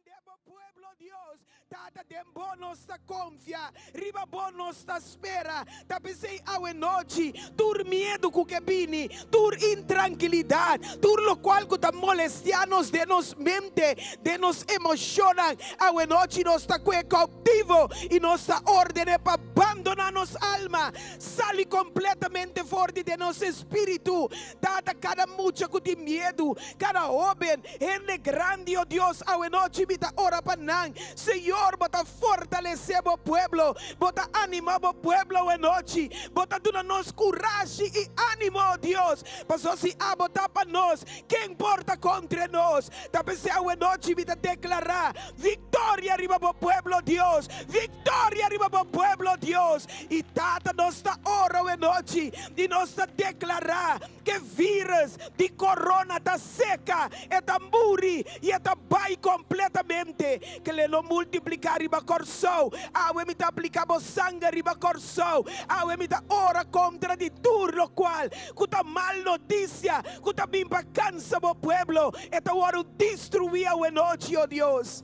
Defendé bo pueblo, Dios. Tata, den bo nos ta konfia, riba bo nos ta spera. Ta p'esei awenochi, tur miedu ku ke bini, tur intrankilidat, tur lokual ku ta molestiá nos den nos mente, den nos emoshonnan, awenochi nos ta kue koutivo i nos ta ordené pa bandoná nos alma, sali kompletamente for di den nos espíritu. Tata, kada mucha ku tin miedu, kada hóben, Hende grandi, o Dios, awenochi mi ta ora pa nan. Señor, bo ta fortalesé bo pueblo, bo ta animá bo pueblo awenochi, bo ta duna nos kurashi i ánimo, o Dios, pasobra si abo ta pa nos, ken por ta kontra nos? Ta p'esei awenochi mi ta deklará viktoria riba bo pueblo, Dios, viktoria riba bo pueblo, Dios. I Tata, nos ta ora awenochi i nos ta deklará Ke virus di corona ta seca, e ta muri y e ta bay completamente. Kele lo multiplica riba Corsou. Awe mi ta aplica bo sanger riba Corsou. Awe mi ta ora contra di tur locual cu ta mal noticia cu ta bin pa cansa bo pueblo. E ta wordo destrui awe nochi, oh Dios.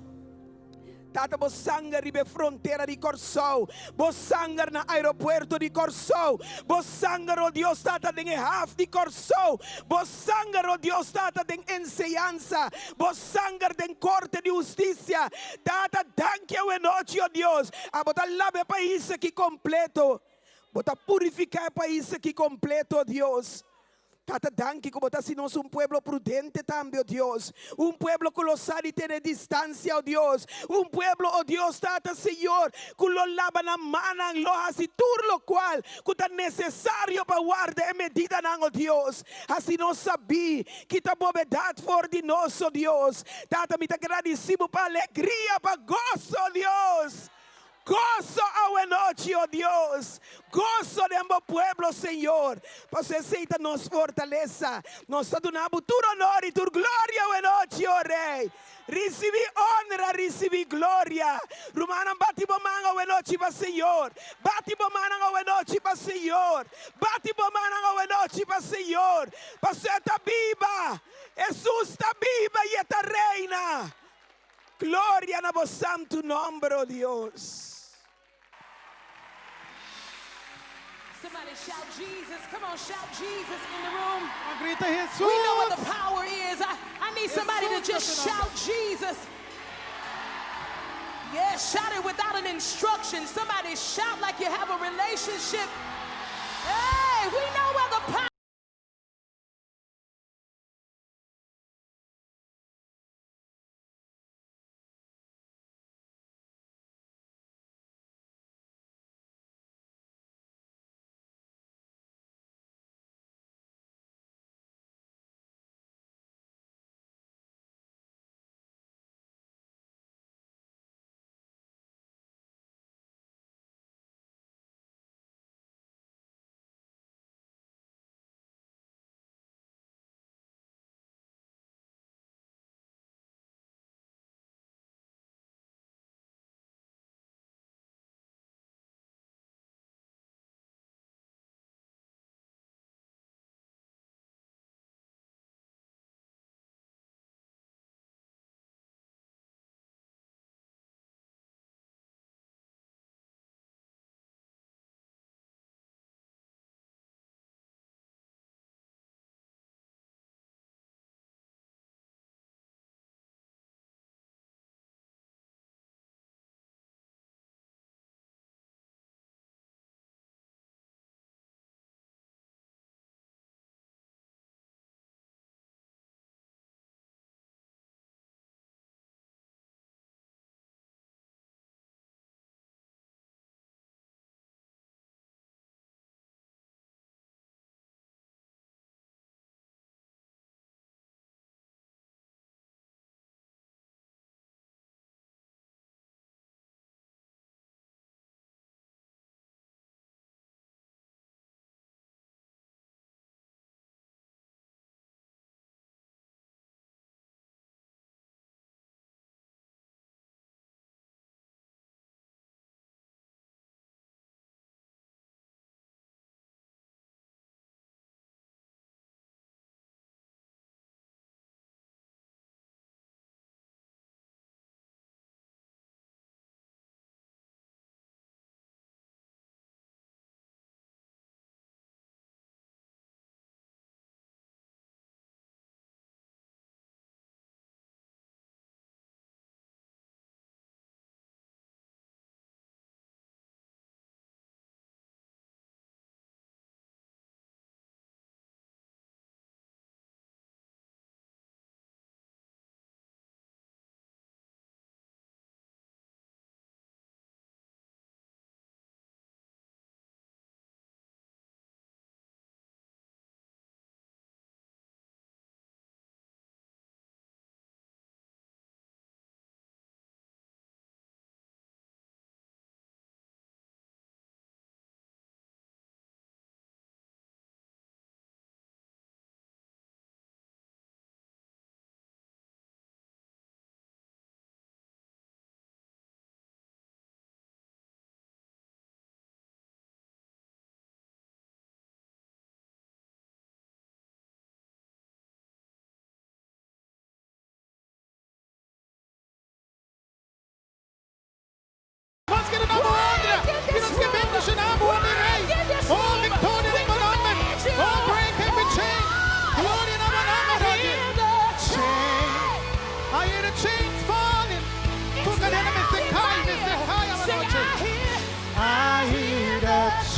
Tata bo sanger riba e frontera di Kòrsou, bo sanger na aeropuerto di Kòrsou, bo sanger, o Dios Tata, den e haf di Kòrsou, bo sanger, o Dios Tata, den enseñansa, bo sanger den korte di hustisia. Tata, danki awenochi, o Dios, abo ta laba e pais aki kompleto, bo ta purifiká e pais aki kompleto, o Dios. Tata, danki ku bo ta hasi nos un pueblo prudente tambe, o Dios. Un pueblo ku lo sa di tene distansia, o Dios. Un pueblo, o Dios, Tata, Señor, ku lo laba nan mannan, lo hasi tur lokual ku ta nesesario pa warda e medidanan, o Dios. Hasi nos sabí, kita bobedat for di nos, o Dios. Tata, mi ta gradisí bo pa alegria, pa goso, o Dios. Goso awenochi, o Dios, goso den bo pueblo, Señor, pasobra esei ta nos fortalesa. Nos ta duna bo tur honor i tur gloria awenochi, o Rey. Risibí honra, risibí gloria. Rumannan, bati bo man awenochi pa Señor. Bati bo mannan awenochi pa Señor. Bati bo mannan awenochi pa Señor, pasobra e ta biba. Hesus ta biba i e ta reina. Gloria na bo santu nomber, o Dios. Somebody shout Jesus. Come on, shout Jesus in the room. Grita Jesus. We know what the power is. I, I need somebody to just shout Jesus. Yeah, shout it without an instruction. Somebody shout like you have a relationship. Hey, we know where the power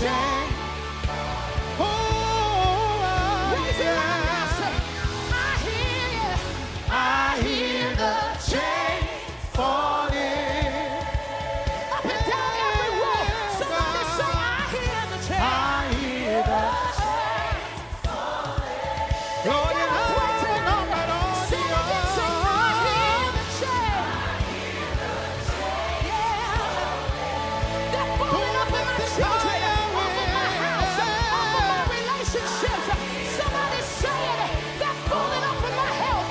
chain. Oh, Raise it loud now. yeah. Say, I hear you. I hear the chains falling. Up and down every row. Somebody say, I hear the chains. I hear the Gloria Gotta break na tonight. nombre de Say it again. Say, I hear Dios. the chains. Yeah. They're falling off of my children, off of my house, off of my relationships. Somebody say it. They're falling off of my health,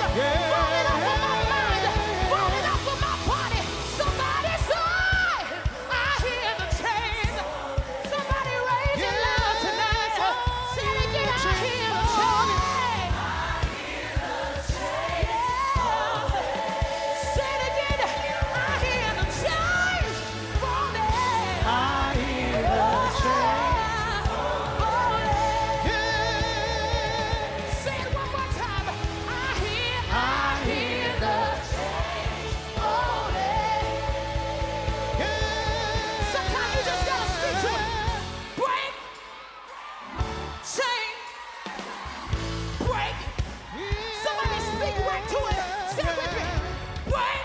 falling off of my mind, falling off of my body. Somebody say, I hear the chains. Somebody raise it loud tonight. Say it again. I hear the chains. Yeah. Say it again. I hear the chains falling. I hear the chains. Yeah. Say it one more time. I I hear hear the chains falling. Yeah. Sometimes you just gotta speak to it. Break, chain, break. Somebody speak right to it. Say it with me. Break,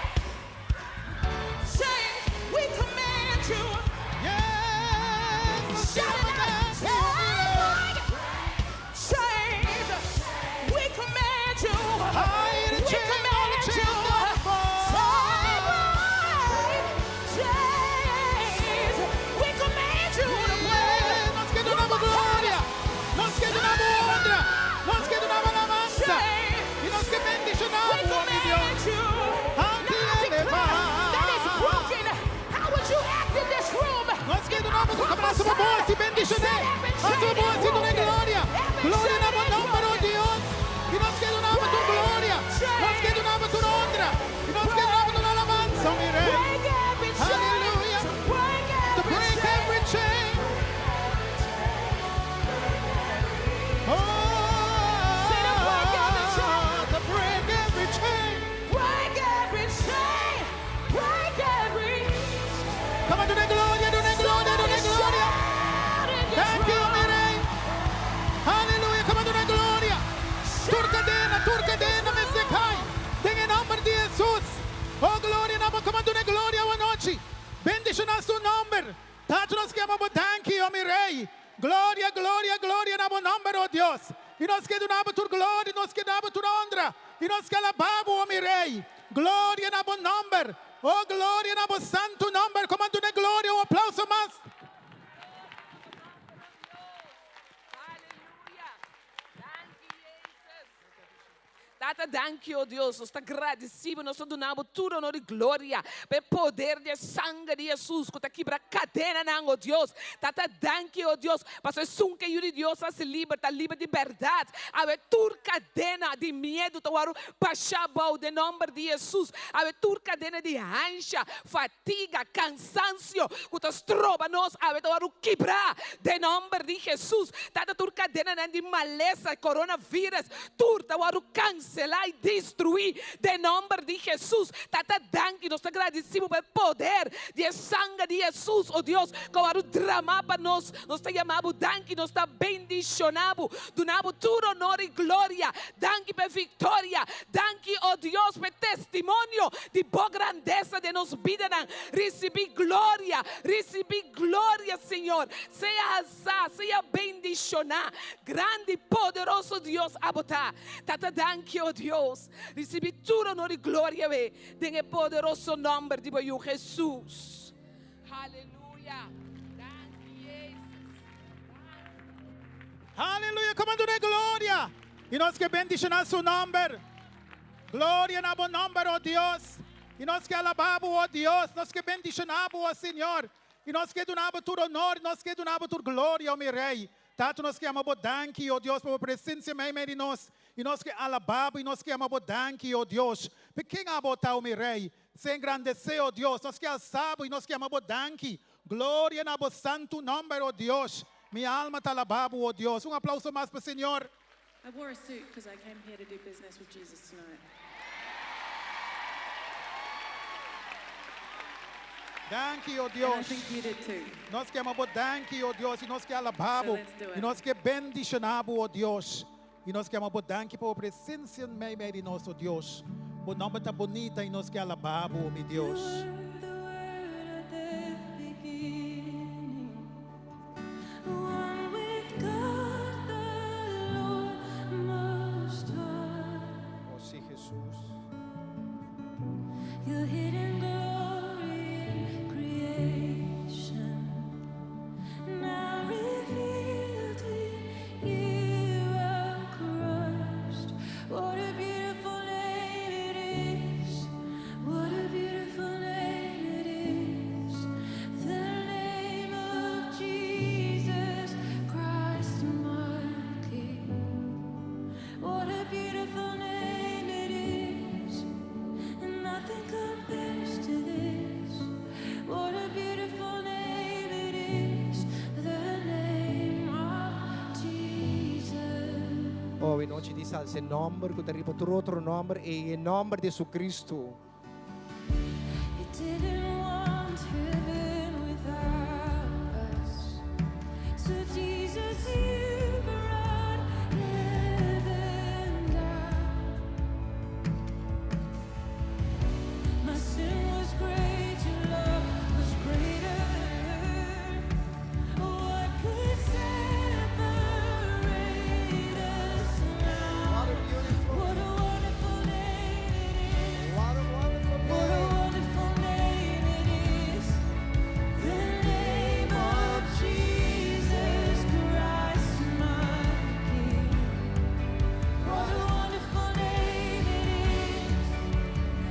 chain. We command you. Yes. Shout it out. Say, break, chains. We command you. I hear the We chains, all the command chains you. gonna fall. Break chains. We command you to break. Nos ke duna bo gloria. Nos ke duna bo honra. Nos ke duna bo alabansa. I nos ke bendishoná We bo, mi Dios. command you. Ante Now I declare that it's broken. How would you act in this room? Nos ke duna bo abraso bo bos i bendishoná. Hasi bo bos i duna gloria. Gloria na bo nòmber, oh Dios. I nos ke duna bo tur gloria. Nos ke duna bo tur honra. I nos ke duna bo tur alabansa, mi Rei. Break every chain. Hallelujah. Break To every break chain. every chain. Oh, Say to break every chain. to break every chain. Break every chain. Break every. Come on, duna gloria, duna gloria, Somebody duna gloria. shout in this Thank you, room. mi Rei. Hallelujah. Come on, duna gloria. Tur kadena, tur kadena, mester kai. Den e nòmber di Jesus. Oh, gloria, na come on, duna gloria anochi. Bendishoná su nòmber. Tata, nos ke yama bo danki, oh mi Rei. Gloria, gloria, gloria na bo nòmber, oh Dios. I nos ke duna bo tur gloria, nos ke duna bo tur honra. I nos ke alabá bo, oh mi Rei. Gloria na bo nòmber. Oh, gloria na bo santu nòmber. Come on, duna gloria, un aplouso mas. Aleluya. Danki, Jesus. Tata, danki, oh Dios. Nos ta gradisido. Nos ta duna bo tur honor i gloria. Pa poder di sanger di Jesus. Ku ta kibra kadenanan, oh Dios. Tata, danki, oh Dios. Paso esun ku Yu di Dios hasi liber, ta liber di berdat. Awe tur kadena di miedu, ta wòrdu bashá abou, den nòmber di Jesus. Awe tur kadena di ansha, fatiga, kansansio, ku ta stroba nos, awe ta wòrdu kibrá, den nòmber di Jesus. Tata, tur kadenanan di malesa, coronavirus, tur ta wòrdu kanselá i destruí, den nòmber di Jesus. Tata, danki, nos ta gradisido pa poder di sanger di Jesus, oh Dios, ku a drama pa nos, nos ta yama bo danki, nos ta bendishoná bo, duna bo tur honor i gloria. Danki pa viktoria. Danki, oh Dios, pa testimonio di bo grandesa den nos bidanan. Risibí gloria, risibí gloria, Señor. Sea alsá, sea bendishoná. Grandi, poderoso Dios, abo ta. Tata, danki, oh Dios. Risibí tur honor i gloria, be. Den e poderoso nòmber di Jesus. Aleluya. Danki, Jesus. Aleluya, come on, duna gloria. I nos ke bendishoná su nòmber. Gloria na bo nòmber, oh Dios. I nos ke alabá bo, oh Dios. Nos ke bendishoná bo, oh Señor. I nos ke duna bo tur honor, nos ke duna bo tur gloria, oh mi Rei. Tata, nos ke yama bo danki, oh Dios, pa bo presensia meimei di nos. I nos ke alabá bo, i nos ke yama bo danki, oh Dios. Pa ken abo ta, oh mi Rei. Sea engrandesé, oh Dios. Nos ke alsa bo, i nos ke yama bo danki. Gloria na bo santu nòmber, oh Dios. Mi alma ta alabá bo, oh Dios. Un aplouso mas pa Señor. I wore a suit because I came here to do business with Jesus tonight. Danki, o And I Dios. think you did too. Nos ke yama bo danki, o Dios, i nos ke alabá So bo. let's do I it. nos ke bendishoná bo, o Dios. I nos ke yama bo danki pa bo presensia meimei di nos, o Dios. Bo nòmber ta bunita i nos ke alabá bo, mi Dios. You were the word at the beginning, one with God the Lord Most High. O sí, Hesus. Your hidden glory in creation, now revealed in you, our Christ. What a beautiful name it is! What a beautiful name it is! The name of Jesus Christ, my King. What a beautiful name it is, and nothing compares to this. What a beautiful name it is, the name of Jesus. Oh, anochi di alsa e nòmber, ku ta riba tur otro nòmber, e nòmber di Jesucristo. He didn't want heaven without us. So Jesus, you brought heaven down. My sin was great, your love was greater. What could separate us now? What a beautiful What a wonderful name it is. What a wonderful What a name. wonderful name it is. The name of Jesus Christ, my King. What a wonderful name it is.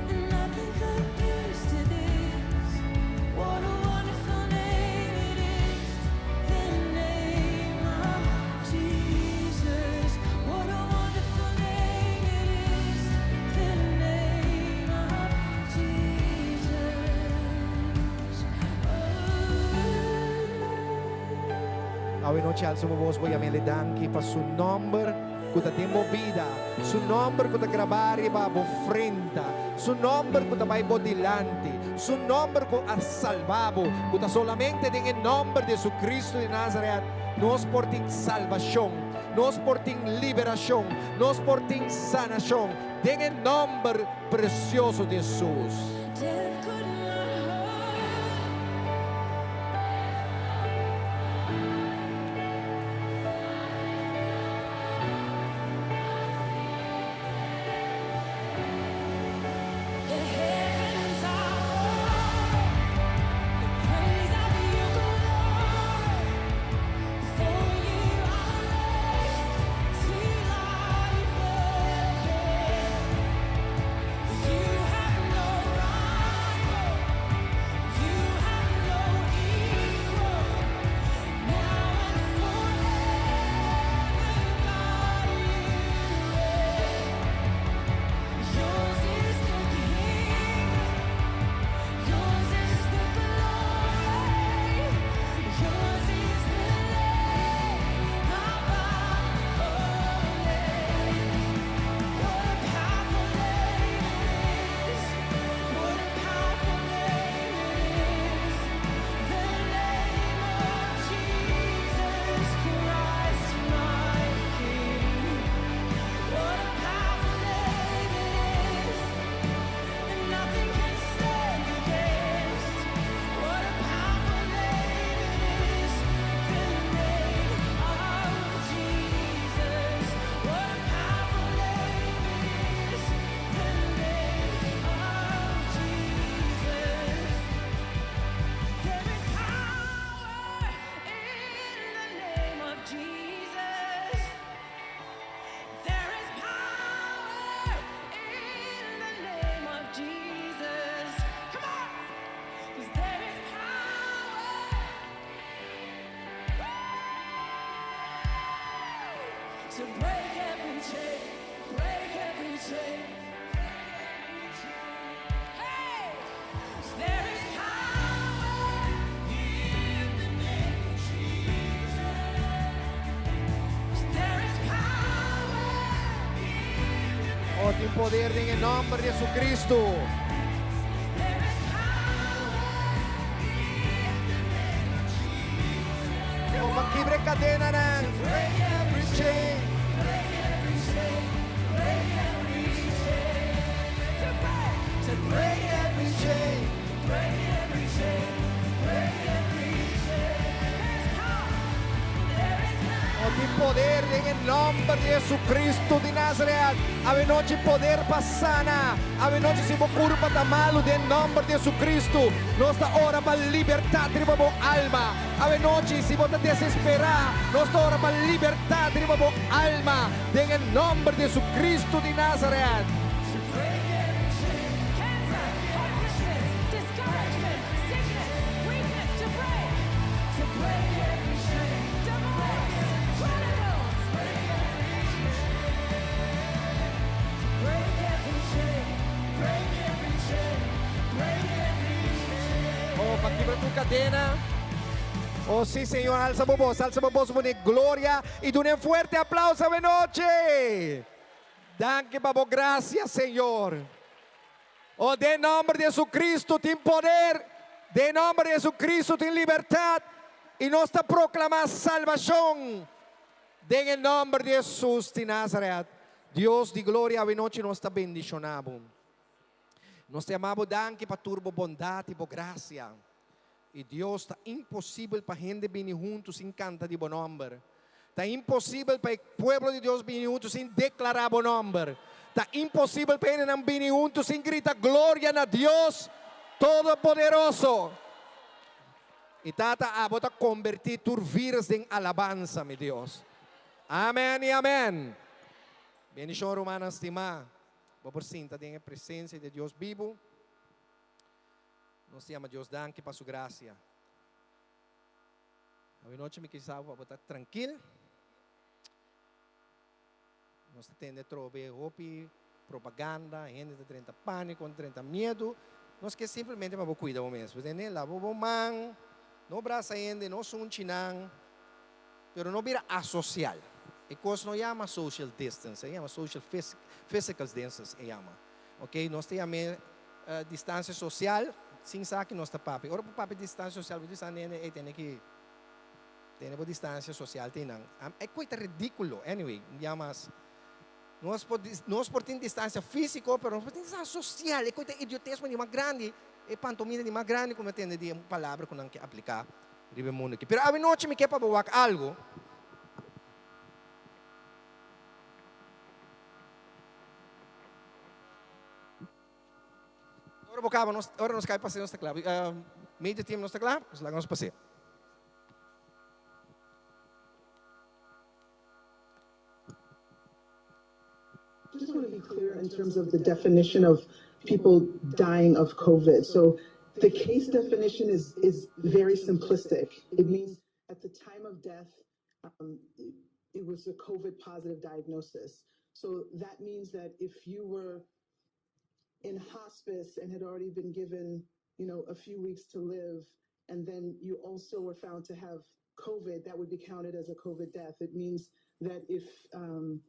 And nothing compares to this. What a wonderful name it is. The name of Jesus. What a wonderful name it is. The name of Jesus. Oh. Awe nochi alsa bo bos bo yam'é danki pa su nòmber ku ta den bo bida, su nòmber ku ta grabá riba bo frenta, su nòmber ku ta bai bo dilanti, su nòmber ku a salba bo, ku ta solamente den nòmber di Jesucristo di Nazaret, nos por tin salbashon, nos por tin liberashon, nos por tin sanashon, den nòmber presioso di Jesus. Death could not hold. The heavens are roaring, the praise of your glory. For you are raised to life again. You have no rival, you have no equal. Now and forever, God, you reign. Yours is the kingdom, yours is the glory, yours is the name above all names. What a powerful name it is! What a powerful name it is! The name of Jesus Christ, my King. What a powerful name it is, and nothing can stand against. What a powerful name it is, the name of Jesus. What a powerful name it is, the name of Jesus. There is power in the name of Jesus. There is power in the name of Jesus. Come on! 'Cause there is power to break every chain, break every chain. Hey! There is power in the name of Jesus. There is power in the name. Oh, tin poder den nòmber di Jesucristo. There is power. kadenanan. Chain. Oh, tin poder den e nòmber di Jesucristo di Nazaret. Awenochi poder pa sana. Awenochi si bo kurpa ta malu den nòmber di Jesucristo, nos ta ora pa libertat riba bo alma. Awenochi si bo ta desesperá, nos ta ora pa libertat riba bo alma den e nòmber di Jesucristo di Nazaret. Oh, pa kibra tur kadena. Oh, sí, Señor, alsa bo bos, alsa bo bos, pone gloria i duna un fuerte aplauso awenochi. Danki pa bo gracia, Señor. Oh, den nomber di Jesucristo tin poder, den nomber di Jesucristo tin libertad, i nos ta proclama salbacion den e nomber di Jesus di Nazaret. Dios di gloria, awenochi nos ta bendiciona bo. Nos ta yama bo danki pa tur bo bondad i bo gracia. I Dios, ta imposibel pa hende bini huntu sin kanta di bo nòmber. Ta imposibel pa e pueblo di Dios bini huntu sin deklará bo nòmber. Ta imposibel pa hendenan bini huntu sin grita gloria na Dios Todopoderoso. I Tata, abo ta kombertí tur vírus den alabansa, mi Dios. Amèn i amèn. Bendishon, rumannan stimá. Bo por sinta den e presensia di e Dios bibu. Nos ta yama Dios danki pa su gracia. Awenochi mi kisa pa bo ta trankil. Nos ta tende trobe hopi propaganda, hende ta drenta panico, ta drenta miedu. Nos ke simplemente pa bo cuida bo mes. Bo tende? Laba bo man, no brasa hende, no sunchi nan, pero no bira asocial. E cos no yama social distance, e yama social physical distance e yama. Ok, nos ta yam'é distansia sosial sin sa ki nos ta papia. Ora bo papia distansia sosial bo bisa nene ey tene ki tene bo distansia sosial tin nan. E koe ta ridikulo. Anyway, un bia mas nos por nos por tin distansia fisiko pero nos por tin distansia sosial. E koe ta idiotesmo di mas grandi, e pantomina di mas grandi ku mi a tende di un palabra ku nan ke aplika riba e mundu aki. Pero awenochi mi ke pa bo wak algu. Ora bo kaba nos, ora nos kai pas'é nos ta kla. Media team nos ta kla? Nos laga nos pas'é. Just want to be clear in terms of the definition of people dying of COVID. So the case definition is, is very simplistic. It means at the time of death, um, it was a COVID positive diagnosis. So that means that if you were in hospice and had already been given, you know, a few weeks to live, and then you also were found to have COVID, that would be counted as a COVID death. It means that if um,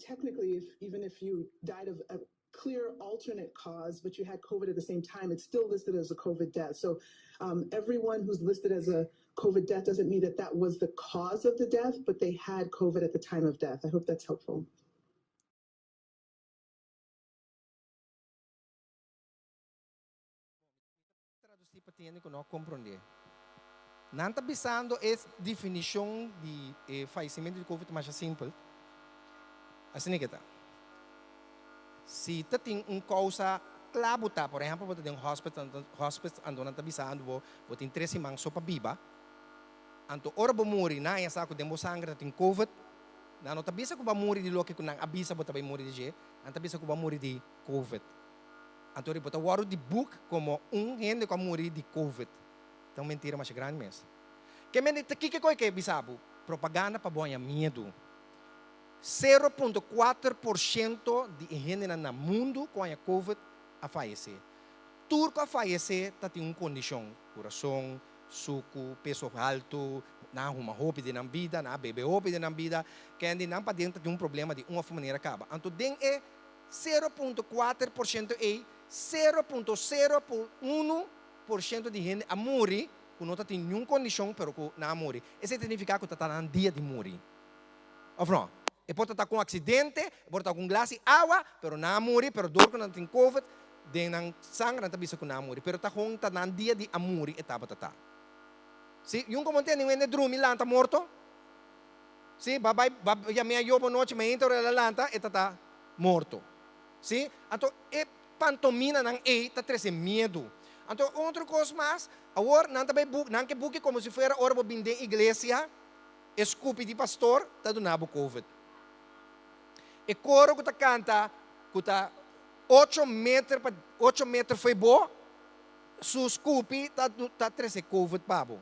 technically, if even if you died of a clear alternate cause, but you had COVID at the same time, it's still listed as a COVID death. So um, everyone who's listed as a COVID death doesn't mean that that was the cause of the death, but they had COVID at the time of death. I hope that's helpful. Traducí pa tende cu no a comprende. Nan ta bisando e definicion di e fallecimento di Covid ta masha simpel. Asina ke ta. Si ta tin un causa cla bo ta, por ehempel bo ta den un hospital, hospice anto nan ta bisando bo, bo tin tres siman so pa biba. Anto ora bo muri nan a sa cu den bo sangre ta tin Covid, nan no ta bisa cu bo a muri di loke cu nan a bisa bo ta bay muri di dje, nan ta bisa cu bo a muri di Covid. Anto bo ta wòrdu di buk komo un hende ku a muri di covid. Ta un mentira masha grandi mes. Ke mende ta kiko ku e ke bisa bo? Propaganda pa bo haña miedu. 0.4% di e hendenan na mundu ku haña covid a fayesé. Tur ku a fayesé ta tin un kondishon, kurason, suku, peso haltu, nan a huma hopi den nan bida, nan a bebe hopi den nan bida, kende nan paden ta tin un problema di un òf manera kaba. Anto den e 0.4% ei, 0.01% di hende a muri. ku no ta tin niun kondishon pero ku nan a muri. Esei ta nifiká ku ta ta nan dia di muri. Òf no? E por ta ta ku un aksidente, e por ta ku un glas di awa, pero nan a muri, pero dor ku nan tin covid den nan sanger nan ta bisa ku nan a muri. Pero ta kon ta nan dia di a muri e tabata ta. Si, yun komo tende un hende drumi lanta morto? Si, ba bai ba yam'é ayo bo nochi, mainta ora el a lanta e ta ta morto. Si, anto e pantominanan ei ta trese miedu. Anto un otro kos mas, awor nan ta bai buk, nan ke buki komo si fuera ora bo bin den iglesia, e skupi di pastor ta duna bo covid. E koro ku ta kanta ku ta ocho meter pa ocho meter fo'i bo, su skupi ta ta trese covid pa bo.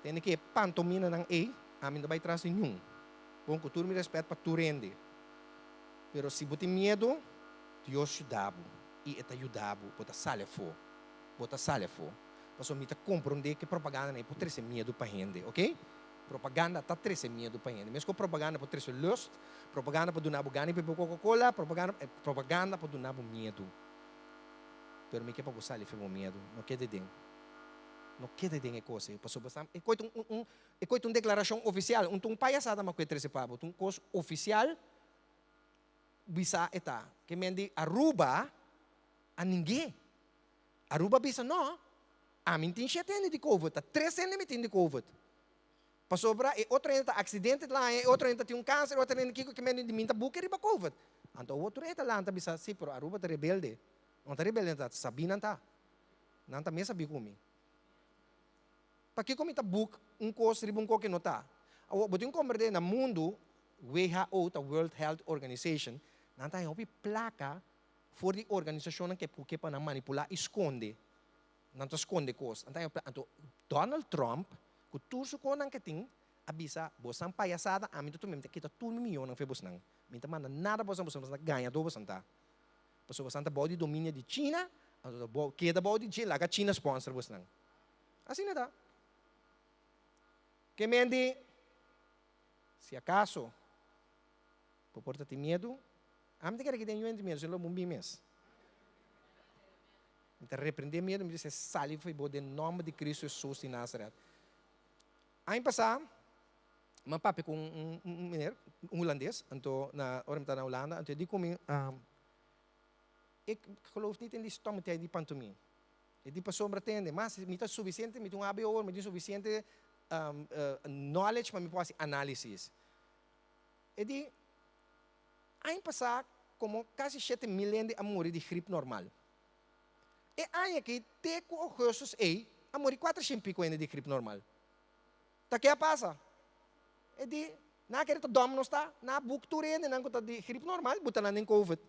Tende ke e pantominanan ei, ami no ta bai tras di niun. Bon, ku tur mi rèspèt pa tur hende. Pero si bo tin miedu, Dios yuda bo i e ta yuda bo, bo ta sali afó. Bo ta sali afó. Pasobra mi ta komprondé ku e propagandanan ei por trese miedu pa hende, oke? Propaganda ta trese miedu pa hende. Meskos propaganda por trese lust, propaganda por duna bo gana di bebe Coca-Cola, propaganda, propaganda por duna bo miedu. Pero mi ke pa bo sali for bo miedu. No keda den. No keda den e kos ei. Pasobra bo sa, e koi ta un, un, e koi ta un deklarashon ofisial. Un ta un payasada mas ku e trese pa bo. Ta un kos ofisial. Bisa e ta. Ke men di Aruba a ning'é. Aruba bisa no, ami n'tin shete hende di covid, ta tres hende mi tin di covid. Pasobra e otro hende ta aksidente ta haña, e otro hende ta tin un kanser, e otro hende kiko ke men di mi ta buki riba covid. Anto awor tur hende ta lanta bisa si, pero Aruba ta rebelde. No ta rebelde nan ta, sabí nan ta. Nan ta mes sabí ku mi. Pakiko mi ta buk un kos riba un kos ke no ta? Awor, bo tin komprendé na mundu, WHO ta World Health Organization, nan ta haña hopi plaka for di organisashonnan ke ke pa nan manipulá i skonde. Nan ta skonde kos. Nan ta haña plaka. Anto Donald Trump, ku tur su kosnan ke tin, a bisa, Bosnan payasada, ami ta tuma, mi ta kita tur mi mionnan for bosnan. Mi ta manda nada bosnan, bosnan ta gañadó bosnan ta. Pasobra bosnan ta bou di dominio di China, anto ta bou, keda bou di China, laga China sponsor bosnan. Asina ta. Ke men di, Si akaso bo por ta tin miedu, ami ta kere ki den yu hende miedu, si no lo bo bin mes. Mi ta reprende miedu, mi ta bisa sali for bo den nomber di Cristo Jesus di Nazaret. Aña pasá, mi a papia ku un un meneer, un hulandes, anto na ora mi ta na Hulanda, anto e di ku mi, Ik geloof niet in die stommiteit di pantomime. E di pasobra tende, mas mi ta sufisiente, mi tin un hbo, mi tin sufisiente knowledge pa mi por hasi análisis. E di, aña pasá komo kasi 7000 hende a muri di grip normal. E aña aki te ku ougùstùs ei a muri kuatershen piko hende di grip normal. Ta ke a pasa? E di, nan a kere ta dòm nos ta, nan a buk tur hendenan ku ta di grip normal buta nan den covid.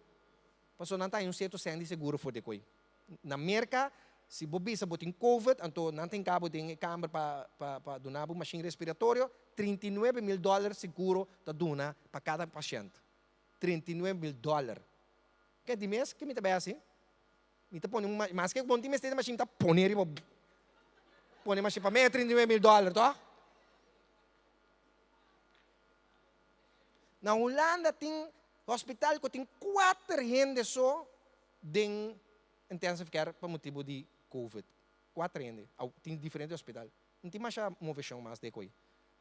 Pasobra nan ta haña un sierto sèn di seguro for di koe. Na Merka, si bo bisa bo tin covid, anto nan ta hinka bo den e kamber pa pa pa duna bo mashin respiratorio, 39 mil dòler seguro ta duna pa kada pashènt. 39 mil dòler. Ke di mes ke mi ta bai hasi? Mi ta pone un maske ku bo no tin mester di mashin, mi ta pone riba bo. Pone mashin pa mi e 39 mil dòler, tòg? Na Hulanda tin hospital ku tin kuater hende so den intensive care pa motibu di covid. Kuater hende. Aw tin diferente hospital. No tin masha moveshon mas den koe.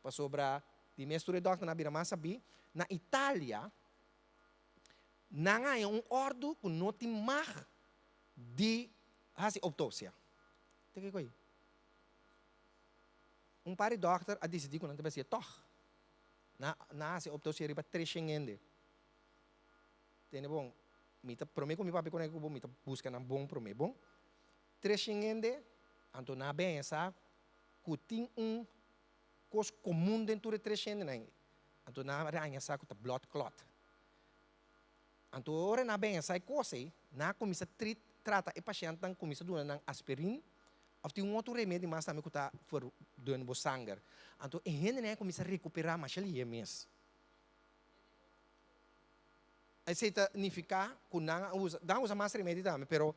Pasobra di mes tur e dòkternan a bira mas sabí. Na Italia nan a haña un òrdu ku no tin mag di hasi outopsia. Ta kiko ei? Un par di dòkter a disidí ku nan ta bai hasié tòg. Nan a hasi outopsia riba treshen hende. Tende bon, mi ta promé ku mi papia ku bo, mi ta buska nan bon promé. Bon, treshen hende, anto nan a pensa ku tin un kos komun den tur e treshen hendenan. Anto nan a haña sa ku ta blood clot. Anto ora nan a pensa e kos ei, nan a kuminsá trit, trata e pashèntnan, kuminsá duna nan aspirin òf tin un otro remedi mas tambe ku ta verdun bo sanger. Anto e hendenan a kuminsá rekuperá masha lihé mes. Esei ta nifiká ku nan a usa, nan a usa mas remedi tambe, pero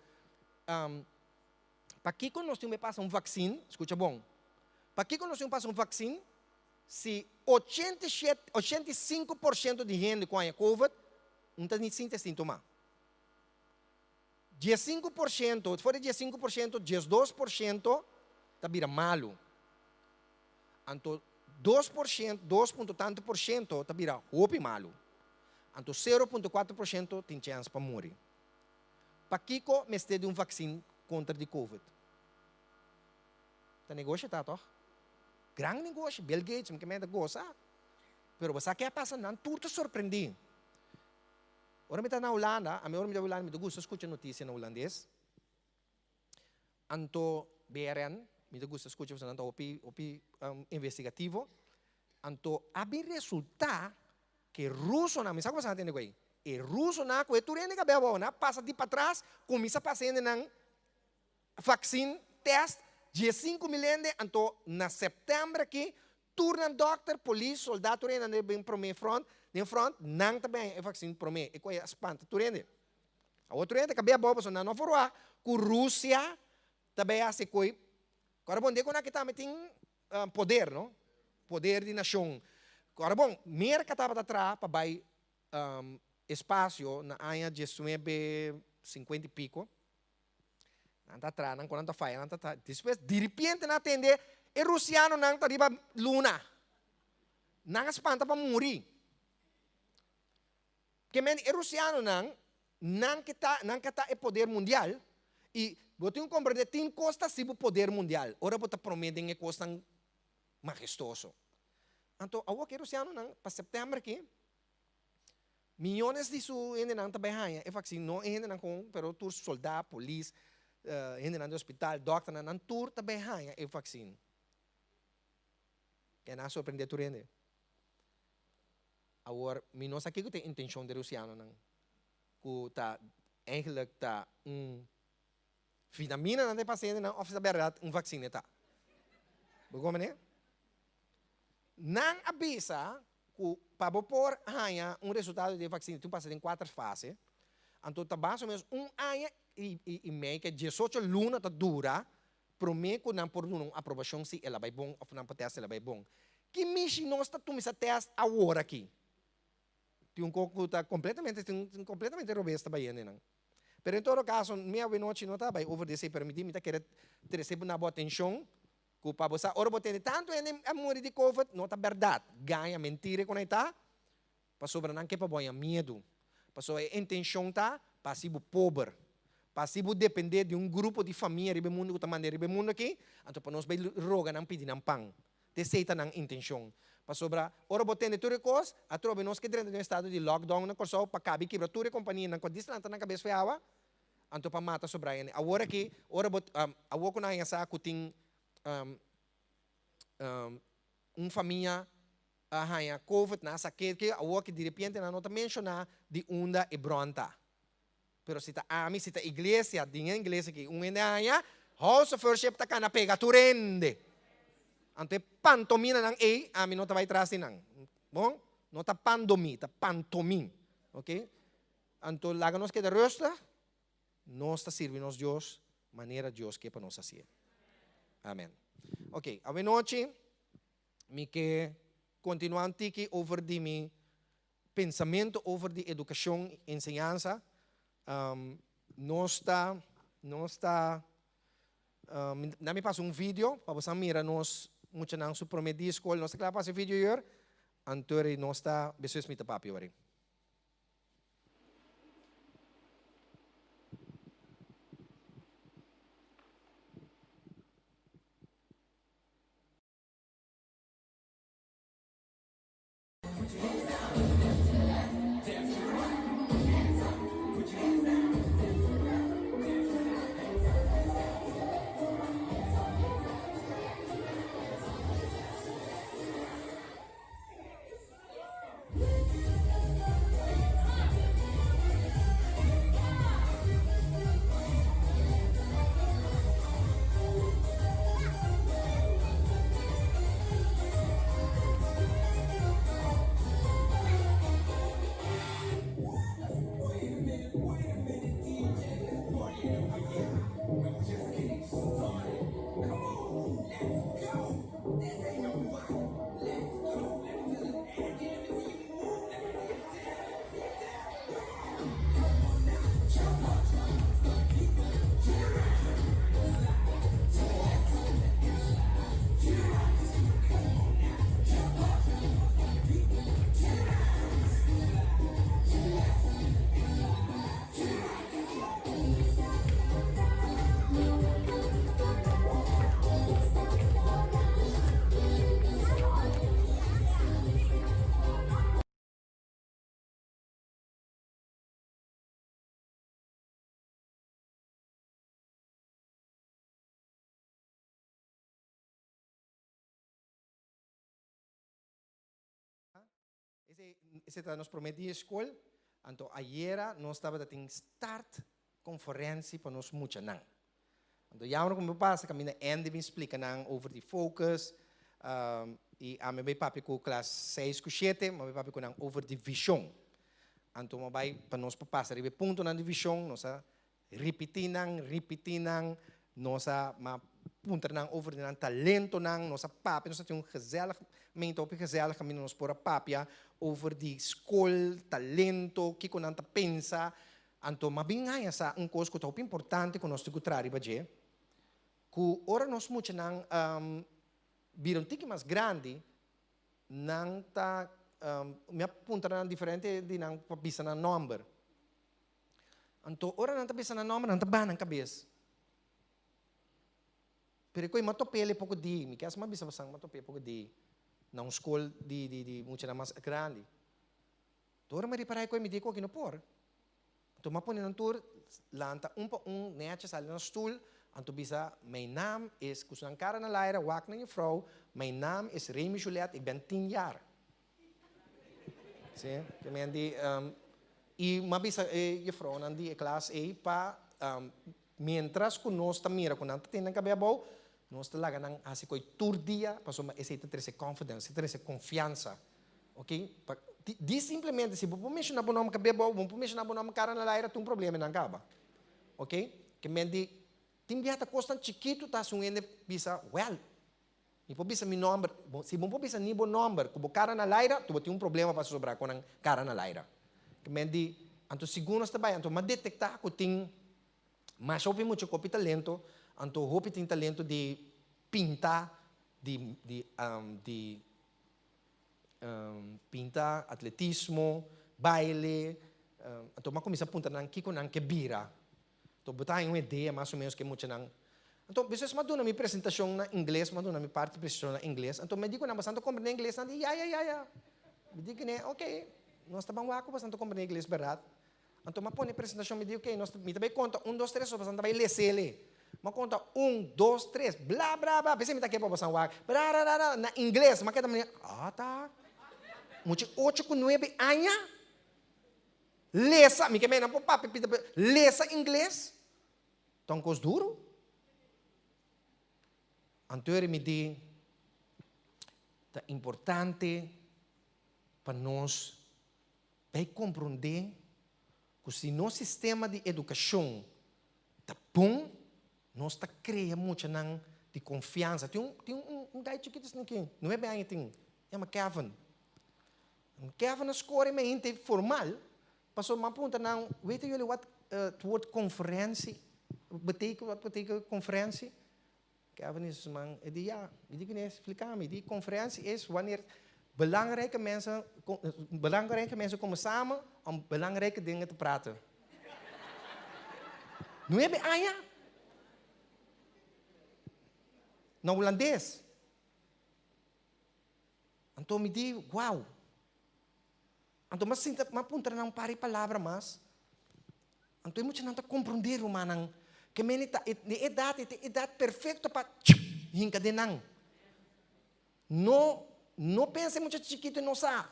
pakiko nos tin ku pasa un vaksin, skucha bon, pakiko nos tin ku pasa un vaksin si 87, 85 por shento di hende ku haña covid no ta ni sinti e síntoma? 15%, for di 15%, 12% ta bira malu. Anto 2%, dos punto tantu por shento ta bira hopi malu. Anto 0.4% tin chèns pa muri. Pakiko mester di un vaksin kontra di covid? Ta negoshi ta tòg? Gran negoshi, Bill Gates mi ke mester gosa. Pero bo sa ke a pasa? Nan tur ta sorprendí. Ora mi ta na Hulanda, ami ora mi ta Hulanda mi ta gusta skucha notisia na hulandes. Anto BRN, mi ta gusta skucha pasobra nan ta hopi hopi investigativo. Anto a bin resultá ke rusonan, mi sa ku boso a tende ku ei, e rusonan ku e tur hende kab'é abou, nan a pasa di patras kuminsá pasa hendenan vaksin tèst 15,000 hende, anto na sèptèmber aki Tur nan dokter, polis, soldat, tur hende nan den prome front, den front, nan ta benya e vaccine prome. E koi a spanta tur hende. Awor tur hende ta kabia abou pasobra nan no por wak ku Rusia ta bay hasi e koi. Kora bon, den ku nan aki tambe tin poder, no? Poder di nashon. Kora bon, Merka tabata traha pa bay espasio na aña diesnuebe sinkuenta i piko. Nan ta traha, nan ku nan ta faya, nan ta traha. Despues, diripiente nan a tende e rusianonan ta riba luna. Nan a spanta pa muri. Ke men e rusianonan, nan ke ta, nan ke ta e poder mundial, i bo tin ku komprende tin kos ta hasi bo poder mundial, ora bo ta prome den e kosnan mahestoso. Anto awor ke rusianonan pa sèptèmber aki, Miyones di su hendenan ta bai haña e vaksin, no e hendenan kon, pero tur soldá, polis, hendenan di hospital, dòkternan, nan tur ta bai haña e vaksin. E nan a sorprendé tur hende. Awor, mi no sa kiko ta e intenshon di rusianonan, ku ta eigenlijk ta un vitamina nan ta e pasientenan òf ta bèrdat un vaksin e ta. Bo komprendé? Nan a bisa ku pa bo por haña un resultado di e vaksina tin pasa den kuater fase, anto ta mas o menos un aña i mei ke diesocho luna ta dura promé ku nan por duna un aprobashon si el a bai bon òf nan por tèst el a bai bon. Ki mishi nos ta kuminsá tèst awor aki? Tin un kos ku ta kompletamente tin kompletamente robes ta bai hende nan. Pero en todo kaso mi awenochi no ta bai over di esei pero mi di mi ta kere trese na bo atenshon Ku pa bo sa ora bo tende tantu hende a muri di covid no ta bèrdat. Gaña, mentira ku nan e ta, pasobra nan ke pa bo haña miedu. Pasobra e intenshon ta pa hasi bo pober, pa hasi bo dependé di un grupo di famia riba e mundu ku ta manda riba e mundu aki, anto pa nos bai roga nan pidi nan pan. Ta esei ta nan intenshon. Pasobra ora bo tende tur e kos, atrobe nos ke drenta den un estado di lockdown na Kòrsou pa kabi kibra tur e kompanianan ku a dislanta nan kabes for e awa. Anto pa mata sobra hende. Awor aki, ora bo, awor ku nan haña sa ku tin un famia a haña covid, nan a sa ke ke, awor aki diripiente nan no ta menshoná di unda e bron ta. Pero si ta ami, si ta iglesia, den e iglesia aki un hende a haña, House of Fellowship ta kana pega tur hende. Anto e pantominanan ei, ami no ta bai tras di nan. Bon? No ta pandomí, ta pantomí. Oké? Anto laga nos keda rustig, nos ta sirbi nos Dios manera Dios ke pa nos hasié. Amen. Ok, awenochi mi ke kontinuá un tiki over di mi pensamentu over di edukashon i enseñansa. Nos ta, nos ta, na mi pasa un video pa boso a mira nos muchanan su promé dia skol. Nos ta kla pasa e video yor, anto nos ta, despues mi ta papia wari. Esei esei ta nos promé dia skol, anto ayera nos tabata tin start konferensi pa nos muchanan. Anto yammer ku mi pasa kaminda Andy bin splika nan over di focus i ami a bai papia ku klas seis ku shete, mi a bai papia ku nan over di vishon. Anto mi a bai pa nos por pasa riba e puntonan di vishon, nos a Ripití nan, ripití nan, nos a ma puntra nan over di nan talentonan, nos a papia, nos a tin un gezellig momento, hopi gezellig kaminda nos por a papia over di skol, talento, kiko nan ta pensa. Anto m'a bin haña sa un kos ku ta hopi importante ku nos tin ku traha riba dje, ku ora nos muchanan bira un tiki mas grandi, nan ta, mi a puntra nan diferente di nan pa bisa nan nòmber. Anto ora nan ta bisa nan nòmber, nan ta baha nan kabes. Pero e koe m'a top'el e poko di, mi kias m'a bisa basan m'a top'é e poko di na un skol di di di muchanan mas grandi. Anto ora m'a ripará e koe mi di e koki no por. Anto m'a pone nan tur lanta un pa un nèchi sali nan stul, anto bisa mijn naam is, ku su nan kara na laira wak nan jufrou, mijn naam is Remy Juliet, ik ben tien jaar. Sí, ke men di, i m'a bisa e jufrounan di e klas ei pa mientras ku nos ta mira ku nan ta tene nan kabes abou, nos ta laga nan hasi koi tur dia pasobra esei ta trese confidence, ta trese konfiansa. Ok, pa di simplemente si bo por menshoná bo nòmber kabes abou, bo por menshoná bo nòmber kara na laira, tur un problema nan kaba. Ok, ke men di tin biaha ta kosnan chikitu ta hasi un hende bisa, wèl, Mi por bisa mi nomber, bo, si bo por bisa ni bo nomber ku bo kara na laira, tu bo tin un problema pa sobrá ku nan kara na laira. Ke men di, anto segun nos ta bai, anto m'a detektá ku tin masha hopi mucha ku hopi talento, anto hopi tin talento di pinta, di, di, di pinta, atletismo, baile, anto m'a kuminsá puntra nan kiko nan ke bira. Anto bo ta haña un idea mas o menos ke muchanan. Anto despues mi a duna mi presentashon na ingles, mi a duna mi parti presentashon na ingles. Anto mi a di ku nan bastante komprende ingles, nan di ya, ya, ya, ya. Mi di kuné, ok, nos ta ban wak ku bastante komprende ingles bèrdat. Anto mi a pone presentashon, mi di ok, nos ta, mi ta bai konta un, dos, tres, bastante ta bai les'e. Mi a konta un, dos, tres, bla, bla, bla, p'esei mi ta ke pa bosan wak, bra, ra, ra, ra, na ingles. Mi a keda manera, ah ta, mucha ocho ku nuebe aña? Lesa, mi ke mena por papia pita pero lesa ingles ta un kos duru. Anto mi di ta importante pa nos bay comprende cu si nos sistema di educacion ta bon, nos ta crea muchanan di confiansa. Tin un tin un guy chikito asina aki, nuebe aña tin, yama Kevin. Kevin a score me hende formal, pasobra mi a puntra nan, weten jullie wat het woord conferentie betekent, wat betekent conferentie? Kevin is man, e di ja, mi di kine, splika mi, di conferentie is wanneer belangrijke mensen, belangrijke mensen komen samen om belangrijke dingen te praten. Nuebe aña? Na Hulandes. Anto mi di, Guau! Anto mi a sinta, mi a puntra nan un par di palabra mas. Anto e muchanan ta komprondé, rumannan, ke mene ta e edat ei ta e edat perfekto pa hinka den nan. No, no pensa e mucha chikitu no sa.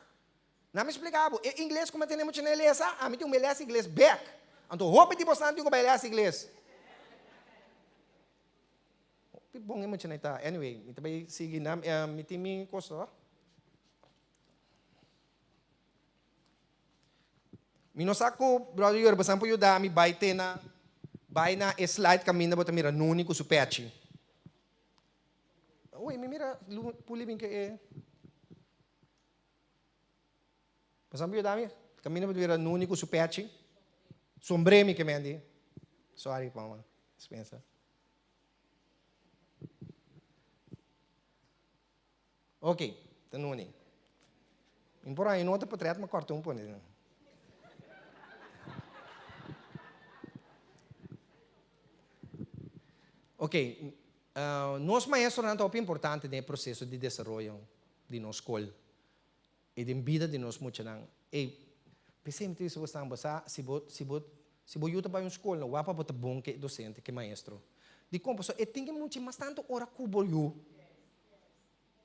Nan mi splika bo, e ingles ku mi a tene muchanan e lesa, ami tin un bai lesa ingles bèk. Anto hopi di bosan tin ku bai lesa ingles. Hopi bon e muchanan ta. Anyway, mi ta bai sigui nan. Mi tin mi kos no. Mi no sa ku Brother Yuri bosan por yuda mi bai te na bai na e slide kaminda bo ta mira Nuni ku su pechi. Uy, mi mira Puli bin ke e. Bosan por yuda mi? Kaminda bo ta mira Nuni ku su pechi. Sombré mi ke mendi. Sorry, mama. Dispensa. Ok, ta nuni. Mi por haña un otro potret, ma corta un pone. Ok, uh, nos maestronan ta hopi importante den e proceso di desaroyo di nos skol i den bida di nos muchanan. Ey, p'esei mi ta bisa bosnan, bo sa, si bo, si bo, si bo yu ta bai un skol, no wak pa bo ta bon ku e dosente, ku e maestro. Dikon? Pasobra e tin ke mucha mas tantu ora ku bo yu.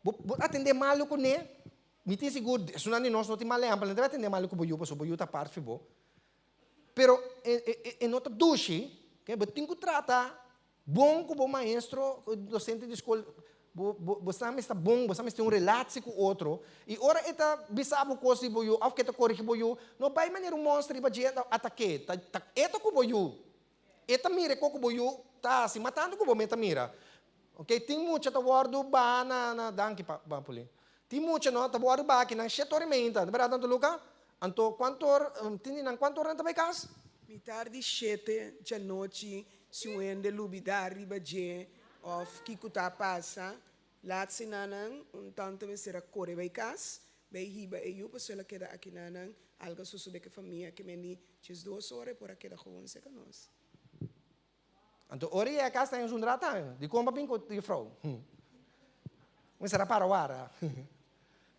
Bo, bo atendé malu kuné. Mi tin sigur, esunnan di nos no tin mal ehèmpel, nan ta bai tende malu ku bo yu pasobra bo yu ta apart fi bo. Pero e e e no ta dushi, ke bo tin ku trata bon ku bo maestro, ku dosente di skol, bo bo bo sa mester bon, bo sa mester tin un relatie ku otro, i ora e ta bisa bo kos di bo yu òf ke ta korigi bo yu, no bai manera un monster riba dje atak'é, ta ta e ta ku bo yu, e ta mira e kos ku bo yu ta hasi, mas tantu ku bo mes ta mira. Ok, tin mucha ta wòrdu baha na na danki pa Puli. Tin mucha no ta wòrdu baha aki nan shete ora i meinta, ta bèrdat Tante Luca? Anto kuantu or tin di nan kuantu ora nan ta bai kas? Mitar di shete djanochi si un hende lubidá riba dje òf kiko ta pasa, laat sinanan un tante mester a kore bai kas bai hiba e yu pasobra el a keda akinanan algu a sosodé ku e famia ke men di djesdos ora e por a keda gewoon serka nos. Anto ora yega kas ta un rata, dikon bo a bin ku jufrou? Mi sera para wara.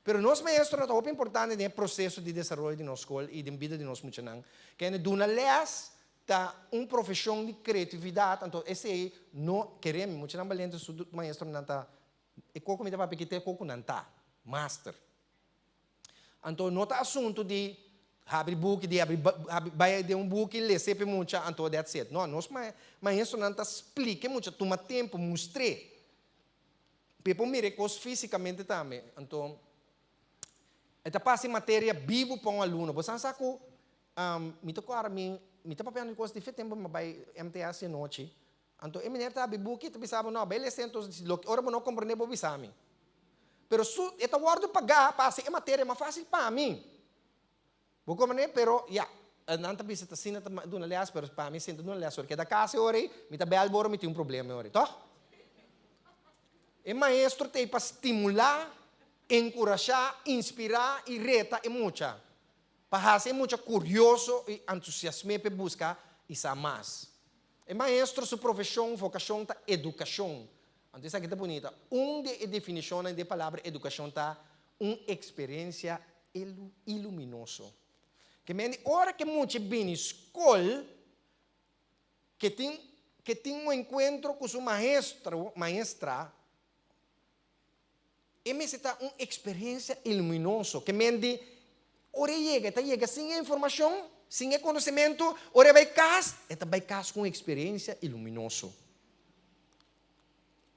Pero nos maestronan ta hopi importante den e proseso di desaroyo di nos skol i den bida di nos muchanan. Kende duna les ta un profeshon di kreatividat, anto esei no kere mi muchanan balente su maestronan ta e koko mi ta papia ki ta e koko nan ta, master. Anto no ta asuntu di habri buki, di habri bai den un buki lese p'e mucha anto that's it. No, nos maestronan ta splika e mucha, tuma tempu, mustr'é p'e por mira e kos físikamente tambe. Anto e ta pasa e materia bibu pa un aluno. Bo sa sa ku mi ta kòrda mi, mi ta papiando di kos di fe tempu mi a bai MTS di anochi. Anto e meneer ta habri buki i ta bisa bo, No, bai lesa entos, loke ora bo no komprendé bo bisa mi. Pero su, e ta wòrdu pagá pa hasi e materia mas fásil pa mi. Bo komprendé? Pero, ya, nan ta bisa ta asina ta duna lès, pero pa mi sinta duna lès ora keda kas e ora ei, mi ta bèl bo ora mi tin un problema e ora ei, tòg? E maestro ta ei pa stimulá, enkurashá, inspirá i reta e mucha, pa hasi e mucha kurioso i entusiasm'é p'e buska i sa mas. E maestro su profeshon, vokashon ta edukashon. Anto esaki ta bunita. Un di e definishonnan di e palabra edukashon ta un eksperensia iluminoso. Ke mende ora ke mucha bini skol, ke tin ke tin un enkuentro ku su maestro, maestra, e mester ta un eksperensia iluminoso. Ke mende ora e yega, e ta yega sin e informashon, sin e konosementu, ora e bai kas, e ta bai kas ku un eksperensia iluminoso.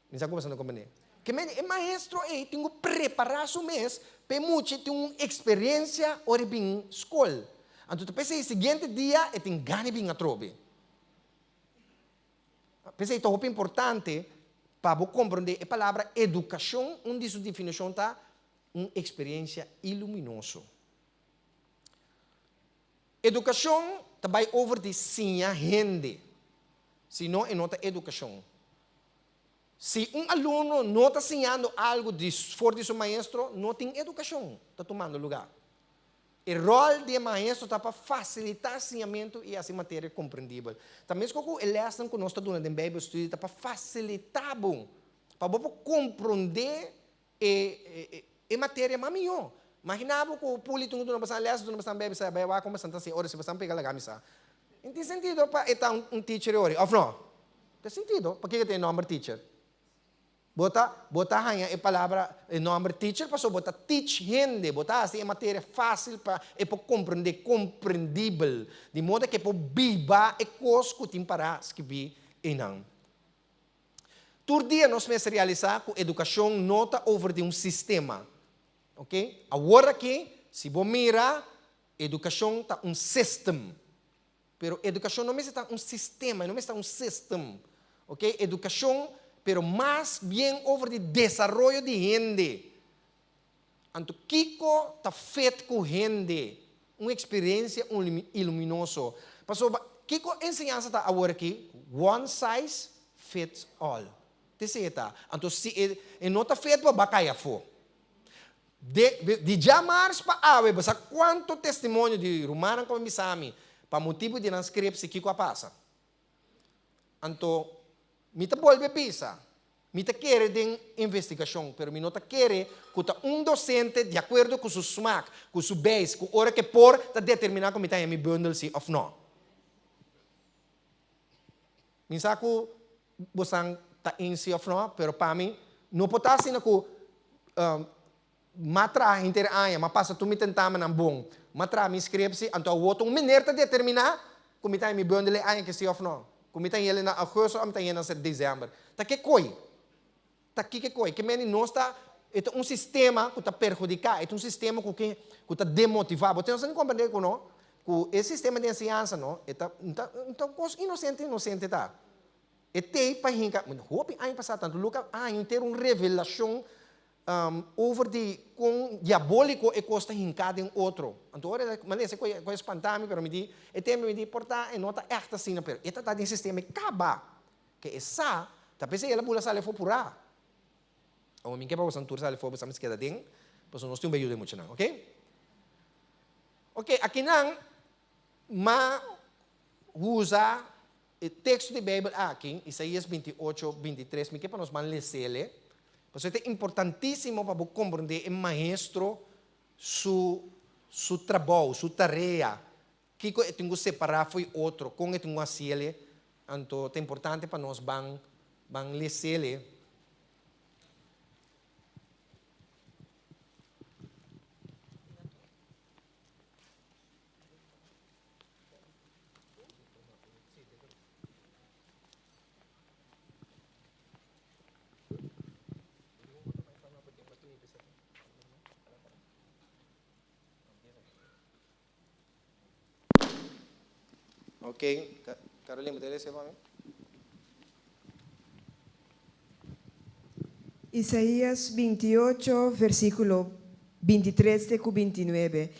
Mi sa ku boso ta komprendé. Ke mende e maestro ei tin ku prepará su mes pa e mucha tin un eksperensia ora e bin skol. Anto ta p'esei siguiente dia e tin gana di bin atrobe. P'esei ta hopi importante pa bo komprondé e palabra edukashon, un di su definishon ta un eksperensia iluminoso. Edukashon ta bai over di siña hende, si no e no ta edukashon. Si un alumno no ta siñando algu di for di su maestro, no tin edukashon ta tumando lugá. E ròl di e maestro ta pa fasilitá siñamentu i hasi materia komprendibel. Ta meskos ku e lèsnan ku nos ta duna den Bijbel Studie ta pa fasilitá bo, pa bo por komprondé e e materia mas mihó. Maginá bo ku puli tin ku duna bosan lès, duna bosan Bijbel study, bai wak kon bosan ta siña, ora si bosan pega laga mi sa. No tin sentido pa e ta un teacher e ora, òf no? Ta sentido, pakiko tin e nòmber teacher? Bo ta bo ta haña e palabra, e nòmber teacher pasobra bo ta teach hende, bo ta hasi e materia fásil pa e por komprendé, komprendibel, di moda ku e por biba e kos ku tin pará skibí einan. Tur dia nos mester realisá ku edukashon no ta over di un sistema. Oke? Awor aki, si bo mira, edukashon ta un system. Pero edukashon no mester ta un sistema, e no mester ta un system, ok? Edukashon, pero mas bien over di desaroyo di hende. Anto kiko ta fit ku hende? Un eksperensia iluminoso. Pasobra kiko enseñansa ta awor aki? One size fits all. T'esei e ta. Anto si e no ta fit bo, bo a kai afó. De di djamars pa awe bo sa kuantu testimonio di rumannan ku a bisa mi pa motibu di nan skripsi kiko a pasa. Anto mi ta bolbe bisa, mi ta kere den investigashon, pero mi no ta kere ku ta un dosente di akuerdo ku su smak, ku su beis, ku ora ke por ta determiná ku mi ta haña mi bundel si òf no. Mi sa ku bosan ta insi òf no, pero pa mi no por ta asina ku. M'a traha henter aña, m'a pasa tur mi tentamennan bon, m'a traha mi scriptie, anto awor ta un meneer ta determiná ku mi ta haña mi bundel e aña ke sí òf nò, ku mi ta hañ'el na augustus òf mi ta hañ'el na december. Ta ke koi? Ta kiko koi? Ke mende nos ta, e ta un sistema ku ta perhudiká, e ta un sistema ku ke, ku ta demotivá. Bo tin komprendé ku no, ku e sistema di enseñansa no, e ta, ta, ta un kos inosente inosente ta. E tei pa hinka, hopi aña pasá tantu Luka a haña henter un revelashon Over di kon diabóliko e kos ta hinká den otro. Anto ora el a lesa e kos spantá mi, pero mi di, e tempu mi di, por ta e no ta ègt asina, pero e ta ta den sistema e kaba. Ke e sa, ta p'esei el a bula sali afó purá. Awor mi ke pa boso tur sali afó, boso a mester keda den, pasobra nos tin un be yuda e muchanan, oke? Oke, akinan m'a usa E teksto di Beibel aki, Isaías 28, 23, mi ke pa nos ban les'el, pasobra e ta importantísimo pa bo komprondé e maestro su su trabou, su tarea, kiko e tin ku separá fo'i otro, kon e tin ku hasiel. Anto ta importante pa nos ban ban les'el. Ok, Carolina, bo ta lesa pa mi? Isaías 28, versíkulo 23 te ku 29.